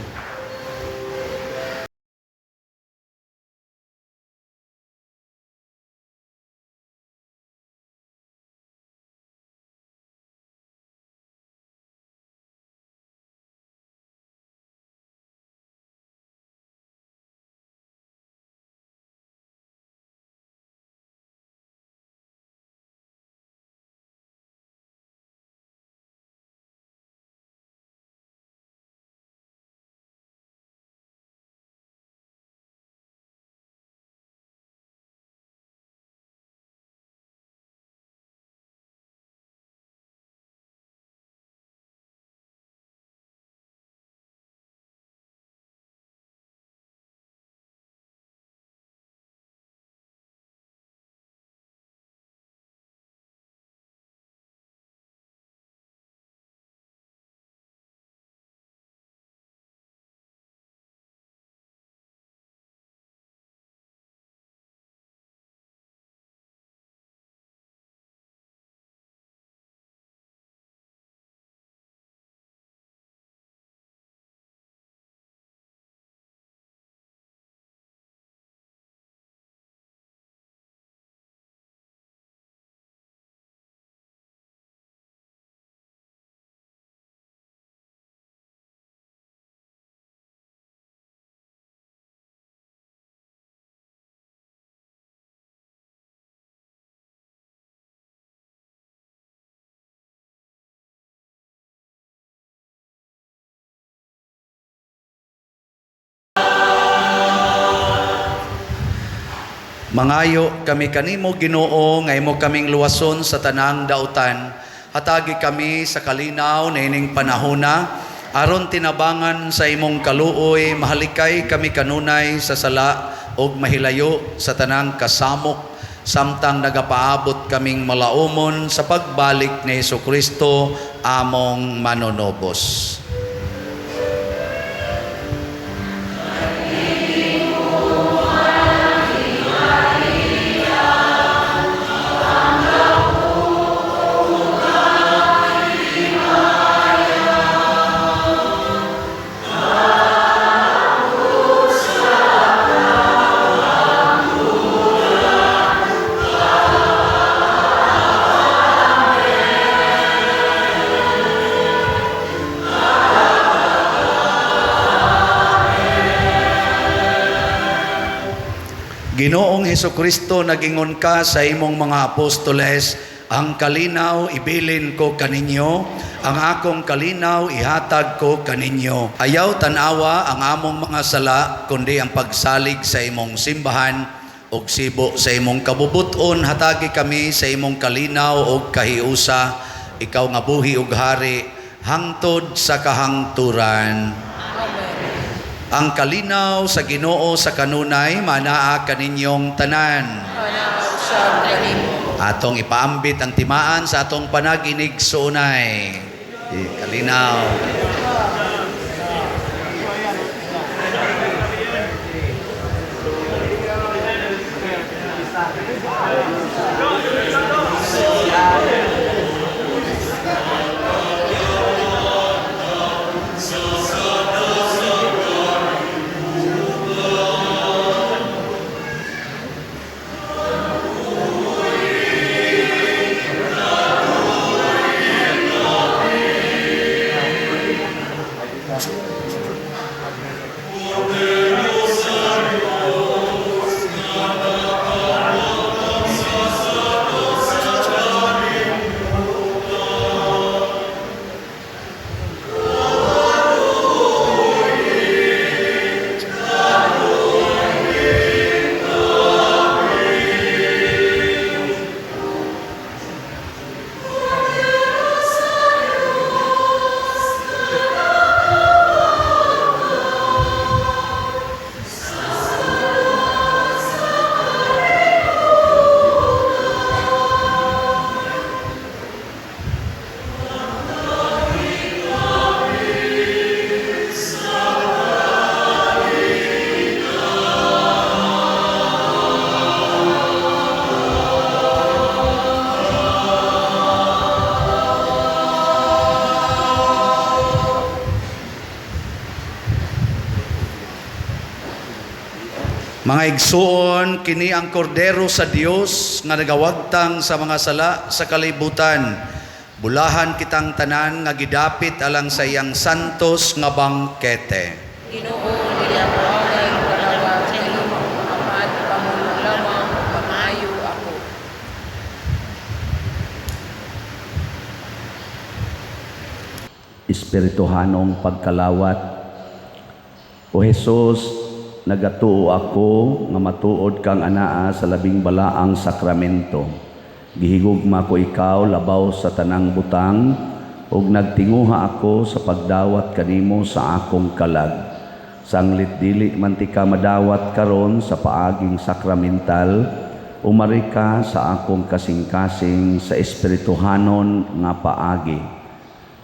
Mangayo kami kanimo, Ginoo, nga imo kaming luwason sa tanang dautan. Hatagi kami sa kalinaw niining panahona aron tinabangan sa imong kaluoy mahalikay kami kanunay sa sala ug mahilayo sa tanang kasamok samtang nagapaabot kaming malaumon sa pagbalik ni Hesukristo among manunobos. Ginoong Hesukristo, nagingon ka sa imong mga apostoles, ang kalinaw ibilin ko kaninyo, ang akong kalinaw ihatag ko kaninyo. Ayaw tan-awa ang among mga sala, kundi ang pagsalig sa imong simbahan ug sibo sa imong kabubuton, hatagi kami sa imong kalinaw ug kahiusa, ikaw nga buhi ug hari hangtod sa kahangturan. Amen. Ang kalinaw sa Ginoo sa kanunay manaa kaninyong tanan. Manaa usab kanimo. Atong ipaambit ang timaan sa atong panaginig suunay. Kalinaw. Mga igsuon, kini ang kordero sa Dios nga nagawagtang sa mga sala sa kalibutan. Bulahan kitang tanan nga gidapit alang sa iyang santos nga bangkete. Ginoo, dili ako angay mokalawat kanimo, apan ipamulong lamang ug mamaayo ako. Espirituhanong pagkalawat. O Hesus, nagatuo ako nga matuod kang anaa sa labing balaang sakramento. Gihigugma ko ikaw labaw sa tanang butang ug nagtinguha ako sa pagdawat kanimo sa akong kalag. Sanglit dili man tika madawat karon sa paaging sakramental, umari ka sa akong kasing-kasing sa espirituhanon nga paagi.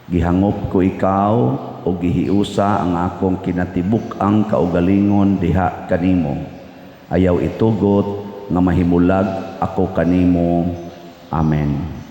Gihangop ko ikaw o gihiusa ang akong kinatibuk-ang kaugalingon diha kanimo. Ayaw itugot nga mahimulag ako kanimo. Amen.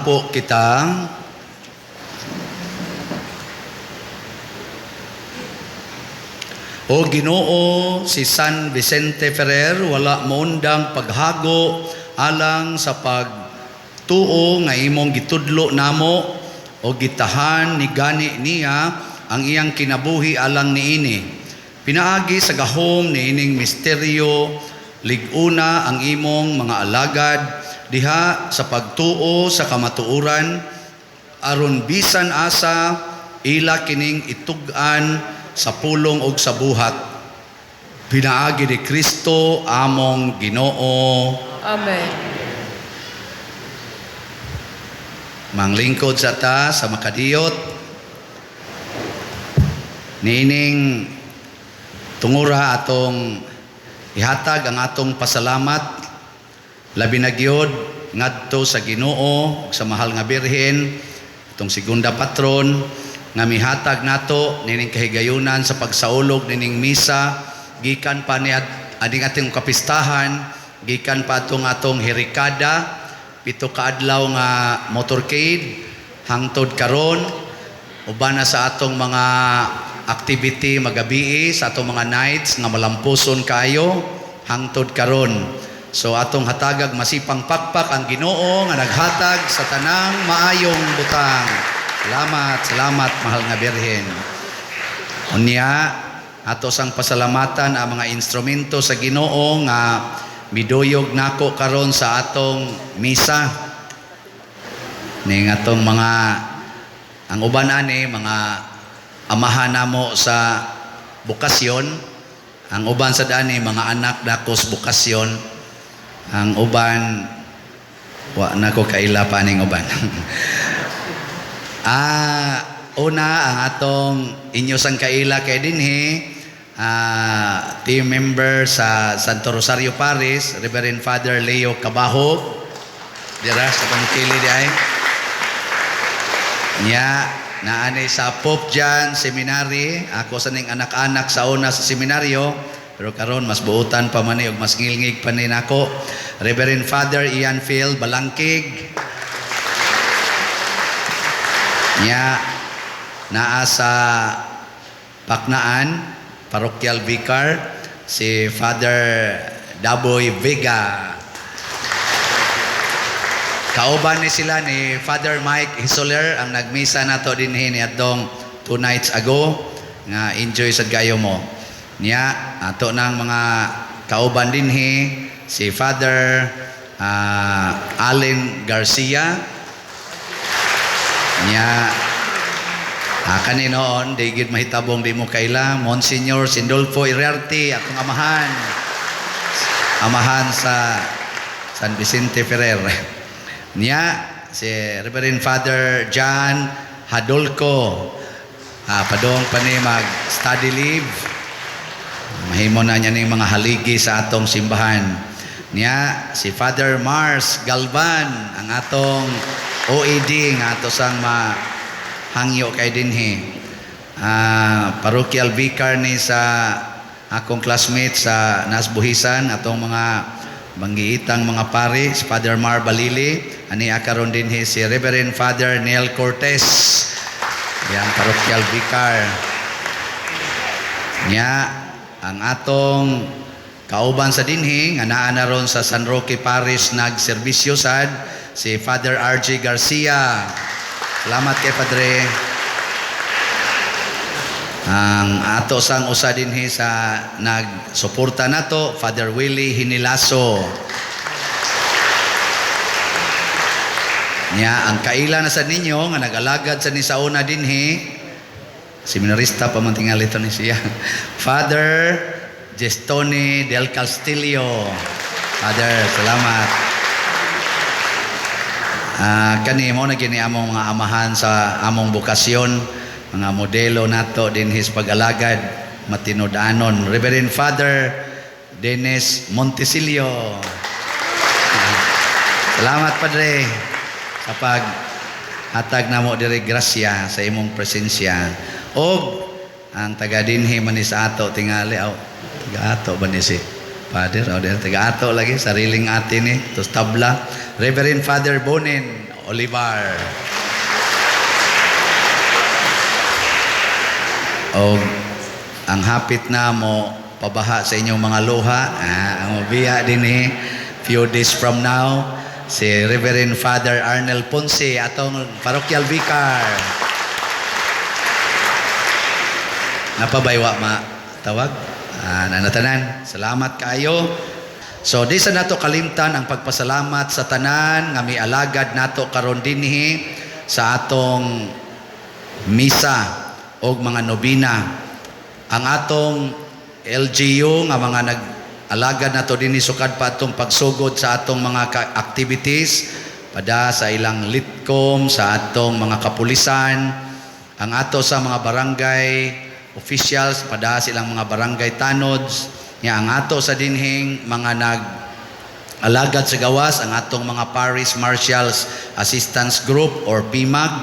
Po kita. O Ginoo, si San Vicente Ferrer wala moundang paghago alang sa pagtuo nga imong gitudlo namo o gitahan ni gani niya ang iyang kinabuhi alang niini. Pinaagi sa gahom niining misteryo, lig-una ang imong mga alagad diha sa pagtuo sa kamatuoran, aron bisan asa ila kining itug-an sa pulong og sa buhat. Pinaagi ni Kristo among Ginoo. Amen. Manglingkod sa ta sa makadiyot niining tungura atong ihatag ang atong pasalamat labi na gyud ngadto sa Ginoo ug sa mahal nga Birhen, atong segunda patron, nga mihatag nato nining kahigayunan sa pagsaulog nining misa gikan pa ni ading ating kapistahan, gikan pa atong atong herikada 7 ka adlaw nga motorcade hangtod karon, uban na sa atong mga activity magabii sa atong mga nights nga malampuson kayo hangtod karon. So atong hatagag masipang pakpak ang Ginoo nga naghatag sa tanang maayong butang. Salamat, salamat mahal nga Birhen. Unya ato sang pasalamatan ang mga instrumento sa Ginoo nga miduyog nako karon sa atong misa. Ning atong mga ang uban ani mga amahan namo sa bukasyon, ang uban sa dani mga anak nako sa bukasyon, ang uban wa nako kaila pa ning uban. Una, ang atong inyo sang kaila kay dinhi, team member sa Santo Rosario Parish, Reverend Father Leo Cabahog. Dira sa pangkili di ay. Nya, naanay sa Pope John Seminary, ako sa ning anak-anak sa una sa seminaryo, pero karon mas buutan pa man ni ug mas ngilngig pa ni nako. Reverend Father Ian Phil Balangkig. Nya, naa sa Paknaan, parochial vicar, si Father Daboy Vega. Kauban ni sila ni Father Mike Hisoler ang nagmisa nato dinhi ni atong 2 nights ago nga enjoy sad kayo mo. Niya ato nang mga kauban dinhi si Father Allen Garcia. Niya kani noon di gid mahitabong di mo kaila Monsignor Sindolfo Iriarte, atong amahan. Amahan sa San Vicente Ferrer. Niya, si Reverend Father John Hadolco. Padong pa ni mag-study leave. Mahimo na niya ning mga haligi sa atong simbahan. Niya, si Father Mars Galvan, ang atong OED, nga ato sang mahangyo kay dinhi. Parochial vicar ni sa akong classmate sa Nasbuhisan, atong mga banggiitang mga pari, si Father Mar Balili, ani karon dinhi si Reverend Father Neil Cortez, yang parochial vicar. Nya, ang atong kauban sa dinhi nga naa na ron sa San Roque Parish nagserbisyo sad si Father RJ Garcia. Salamat kay Padre. Ang ato sang usa dinhi sa nagsuporta nato, Father Willie Hinilaso. Nya, ang kaila na sa ninyo nga nag-alagad sa ni sa una dinhi, seminarista pa man tingali ito ni siya. Father Gestone del Castillo. Father, salamat. Kani mo na gini among mga amahan sa among bokasyon, mga modelo nato dinhi sa pag-alagad matinud-anon. Reverend Father Dennis Montesilio. Salamat, Padre, sa pag hatag namo diri grasya sa imong presensya. Og ang taga dinhi man ni sa ato tingali aw taga ato ba ni si Father aw diri taga ato lagi sariling ate ni tos tabla, Reverend Father Bonin Olivar. Og ang hapit na mo pabaha sa inyong mga luha, ang mabiya dinhi few days from now, si Reverend Father Arnel Ponce, atong parochial vicar. Napabaywa ma tawag? Nanatanan. Salamat kaayo. So di sa nato kalimtan ang pagpasalamat sa tanan nga mialagad nato karon dinhi sa atong misa og mga nobina. Ang atong LGU nga mga nag-alagad nato dinhi sukad pa atong pagsugod sa atong mga activities pada sa ilang litcom, sa atong mga kapulisan, ang ato sa mga barangay officials pada sa ilang mga barangay tanods, nga ang ato sa dinhing mga nag alagad sa gawas, ang atong mga Parish Marshals Assistance Group or PMAG,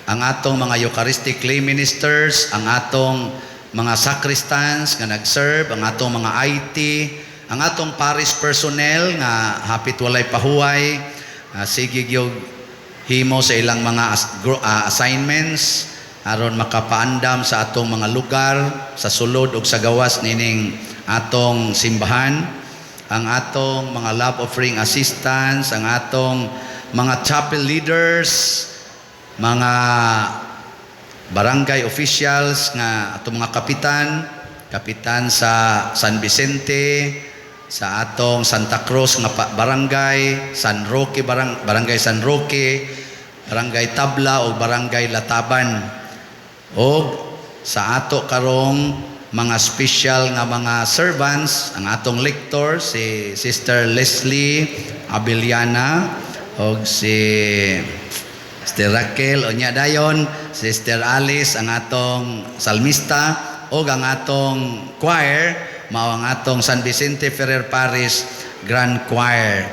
ang atong mga Eucharistic lay ministers, ang atong mga sacristans nga nag-serve, ang atong mga IT, ang atong parish personnel nga hapit walay pahuway, sige gyud himo sa ilang mga assignments aron makapaandam sa atong mga lugar sa sulod ug sa gawas nining atong simbahan, ang atong mga love offering assistants, ang atong mga chapel leaders, mga barangay officials nga atong mga kapitan, kapitan sa San Vicente, sa atong Santa Cruz nga barangay, San Roque barangay San Roque, Barangay Tabla o Barangay Lataban. Og sa ato karong mga special nga mga servants, ang atong lector si Sister Leslie Abeliana og si Sister Raquel, unya dayon, Sister Alice ang atong salmista ug ang atong choir mao ang atong San Vicente Ferrer Parish Grand Choir.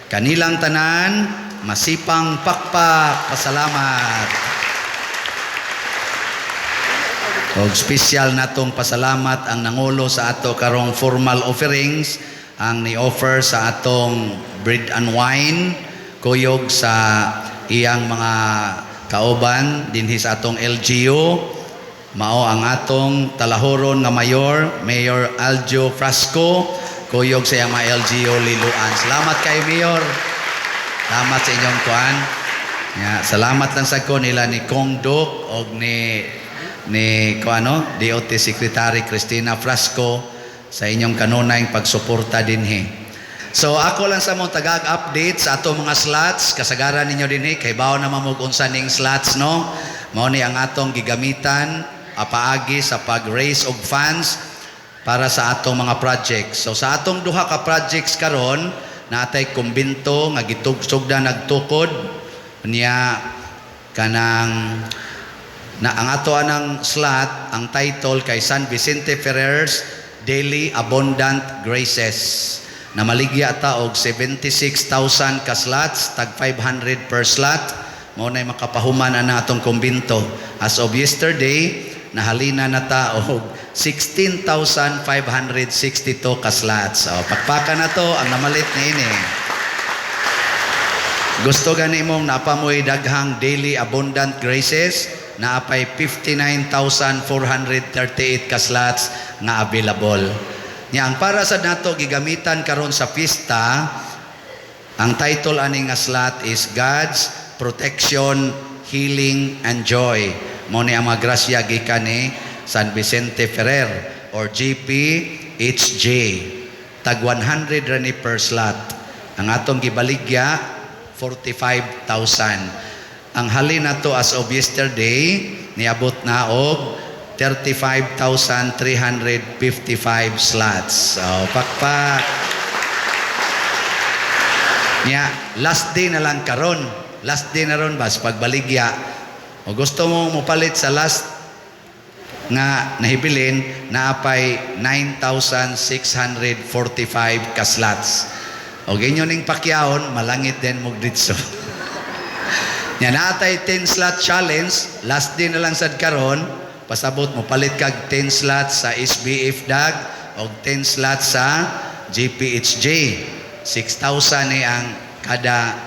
Kanilang tanan, masipang pakpak, pasalamat. Og special natong pasalamat ang nangulo sa ato karong formal offerings, ang ni-offer sa atong bread and wine kuyog sa iyang mga kauban dinhi sa atong LGU, mao ang atong talahoron nga mayor, Mayor Aljo Frasco, kuyog sa iyang mga LGU Liloan. Salamat kay Mayor. Salamat sa inyong kuan. Ya, salamat lang sa ko nila ni Kong Duk og ni kuano DOT Secretary Cristina Frasco sa inyong kanunay pagsuporta dinhi. So ako lang sa mong tagag update sa ato mga slots, kasagaran ninyo dinhi kay bawo naman mo unsa ning slots, no. Mao ni ang atong gigamitan apaagi sa pag-raise og funds para sa atong mga projects. So sa atong duha ka projects karon, natay kumbinto nga gitugsugda nagtukod niya kanang na ang ato anang slot, ang title kay San Vicente Ferrer's Daily Abundant Graces. Na maligya ta og 76,000 ka slots, tag 500 per slot. Mao nay makapahuman ana atong kumbinto. As of yesterday, nahalina na ta og 16,562 ka slots. So, pakpakan na to ang namalit niini. Gusto gani mong napamoy daghang Daily Abundant Graces, naapay 59,438 ka slots nga available. Nya ang para sa nato gigamitan karon sa pista, ang title ani nga slot is God's Protection, Healing and Joy. Mao ni ang mga grasya gikan ni San Vicente Ferrer or GPHJ. Tag 100 ra ni per slot. Ang atong gibaligya 45,000. Ang halin nato as of yesterday niabot na og 35,355 slots. So, pakpak. Nya, last day na lang karon. Last day na ron bas pagbaligya. O gusto mo mopalit sa last nga nahibilin, naapay 9,645 ka slots. O inyo ning pakyawon, malangit din mo ditso. Nya naatay 10 slot challenge, last day na lang sad karon, pasabot mo palit kag 10 slots sa SBF DAG og 10 slots sa GPHJ. 6,000 ni ang kada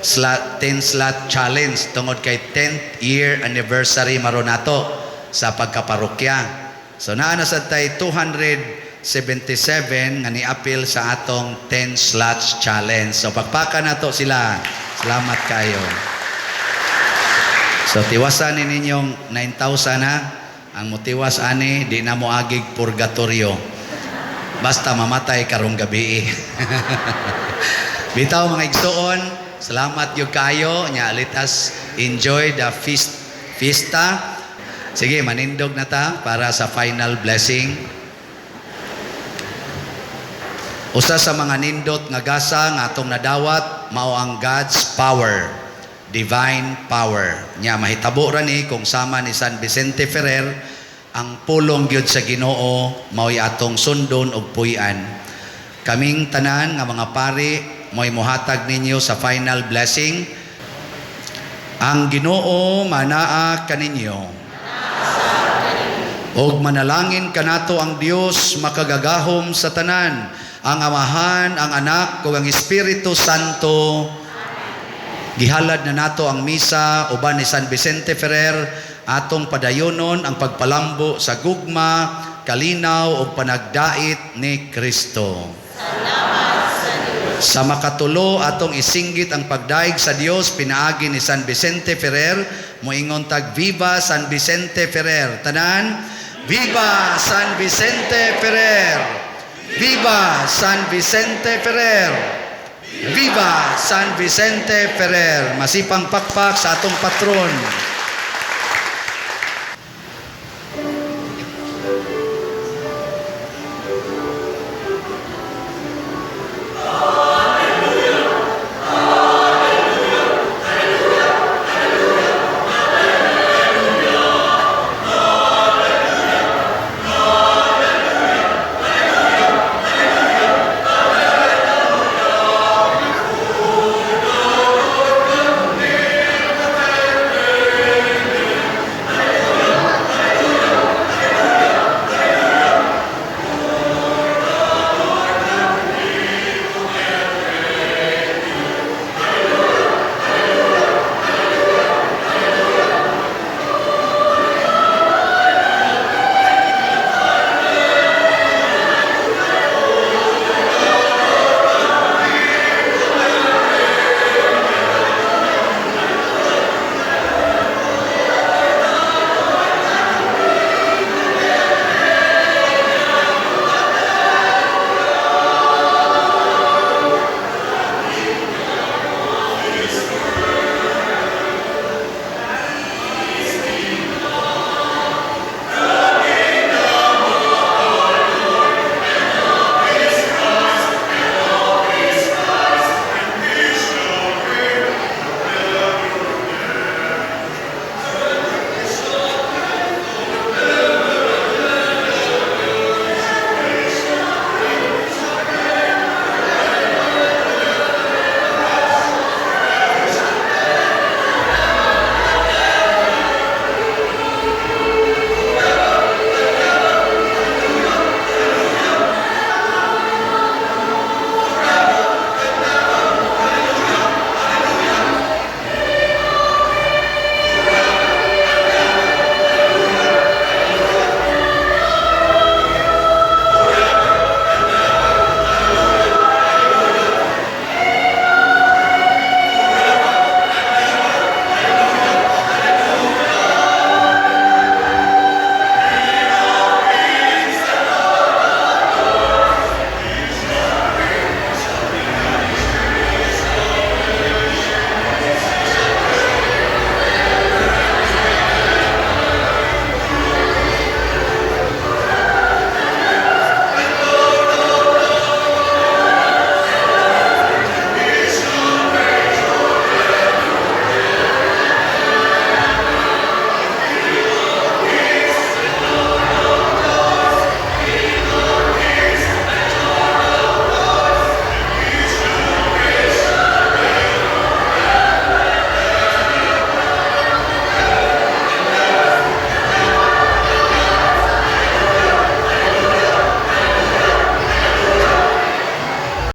slot, 10 slot challenge tungod kay 10th year anniversary maron nato sa pagkaparokya. So naa na sad tay 277 nga ni-apil sa atong 10 slots challenge. So pakpakan nato sila. Salamat kayo. So tiwasan ni ninyong 9,000 ha. Ang motiwas ani di na mo agig purgatorio. Basta mamatay karong gabi. Bitaw, mga igsuon, salamat gyud kayo. Nya let us enjoy the feast fiesta. Sige, manindog na ta para sa final blessing. Usa sa mga nindot nga gasa nga atong nadawat mao ang God's power, divine power. Nya mahitabo ra ni kung sama ni San Vicente Ferrer, ang pulong gyud sa Ginoo mao'y atong sundon ug puy-an. Kaming tanan nga mga pari mo'y mohatag ninyo sa final blessing. Ang Ginoo manaa kaninyo. Og manalangin kanato ang Dios makagagahom sa tanan, ang Amahan, ang Anak, ug ang Espiritu Santo. Gihalad na nato ang misa uban ni San Vicente Ferrer, atong padayonon ang pagpalambo sa gugma, kalinaw ug panagdait ni Kristo. Sa makatulo, atong isinggit ang pagdaig sa Dios pinaagi ni San Vicente Ferrer. Moingon tag "Viva San Vicente Ferrer." Tanan, "Viva San Vicente Ferrer! Viva San Vicente Ferrer! Viva San Vicente Ferrer!" Masipang pakpak sa atong patron.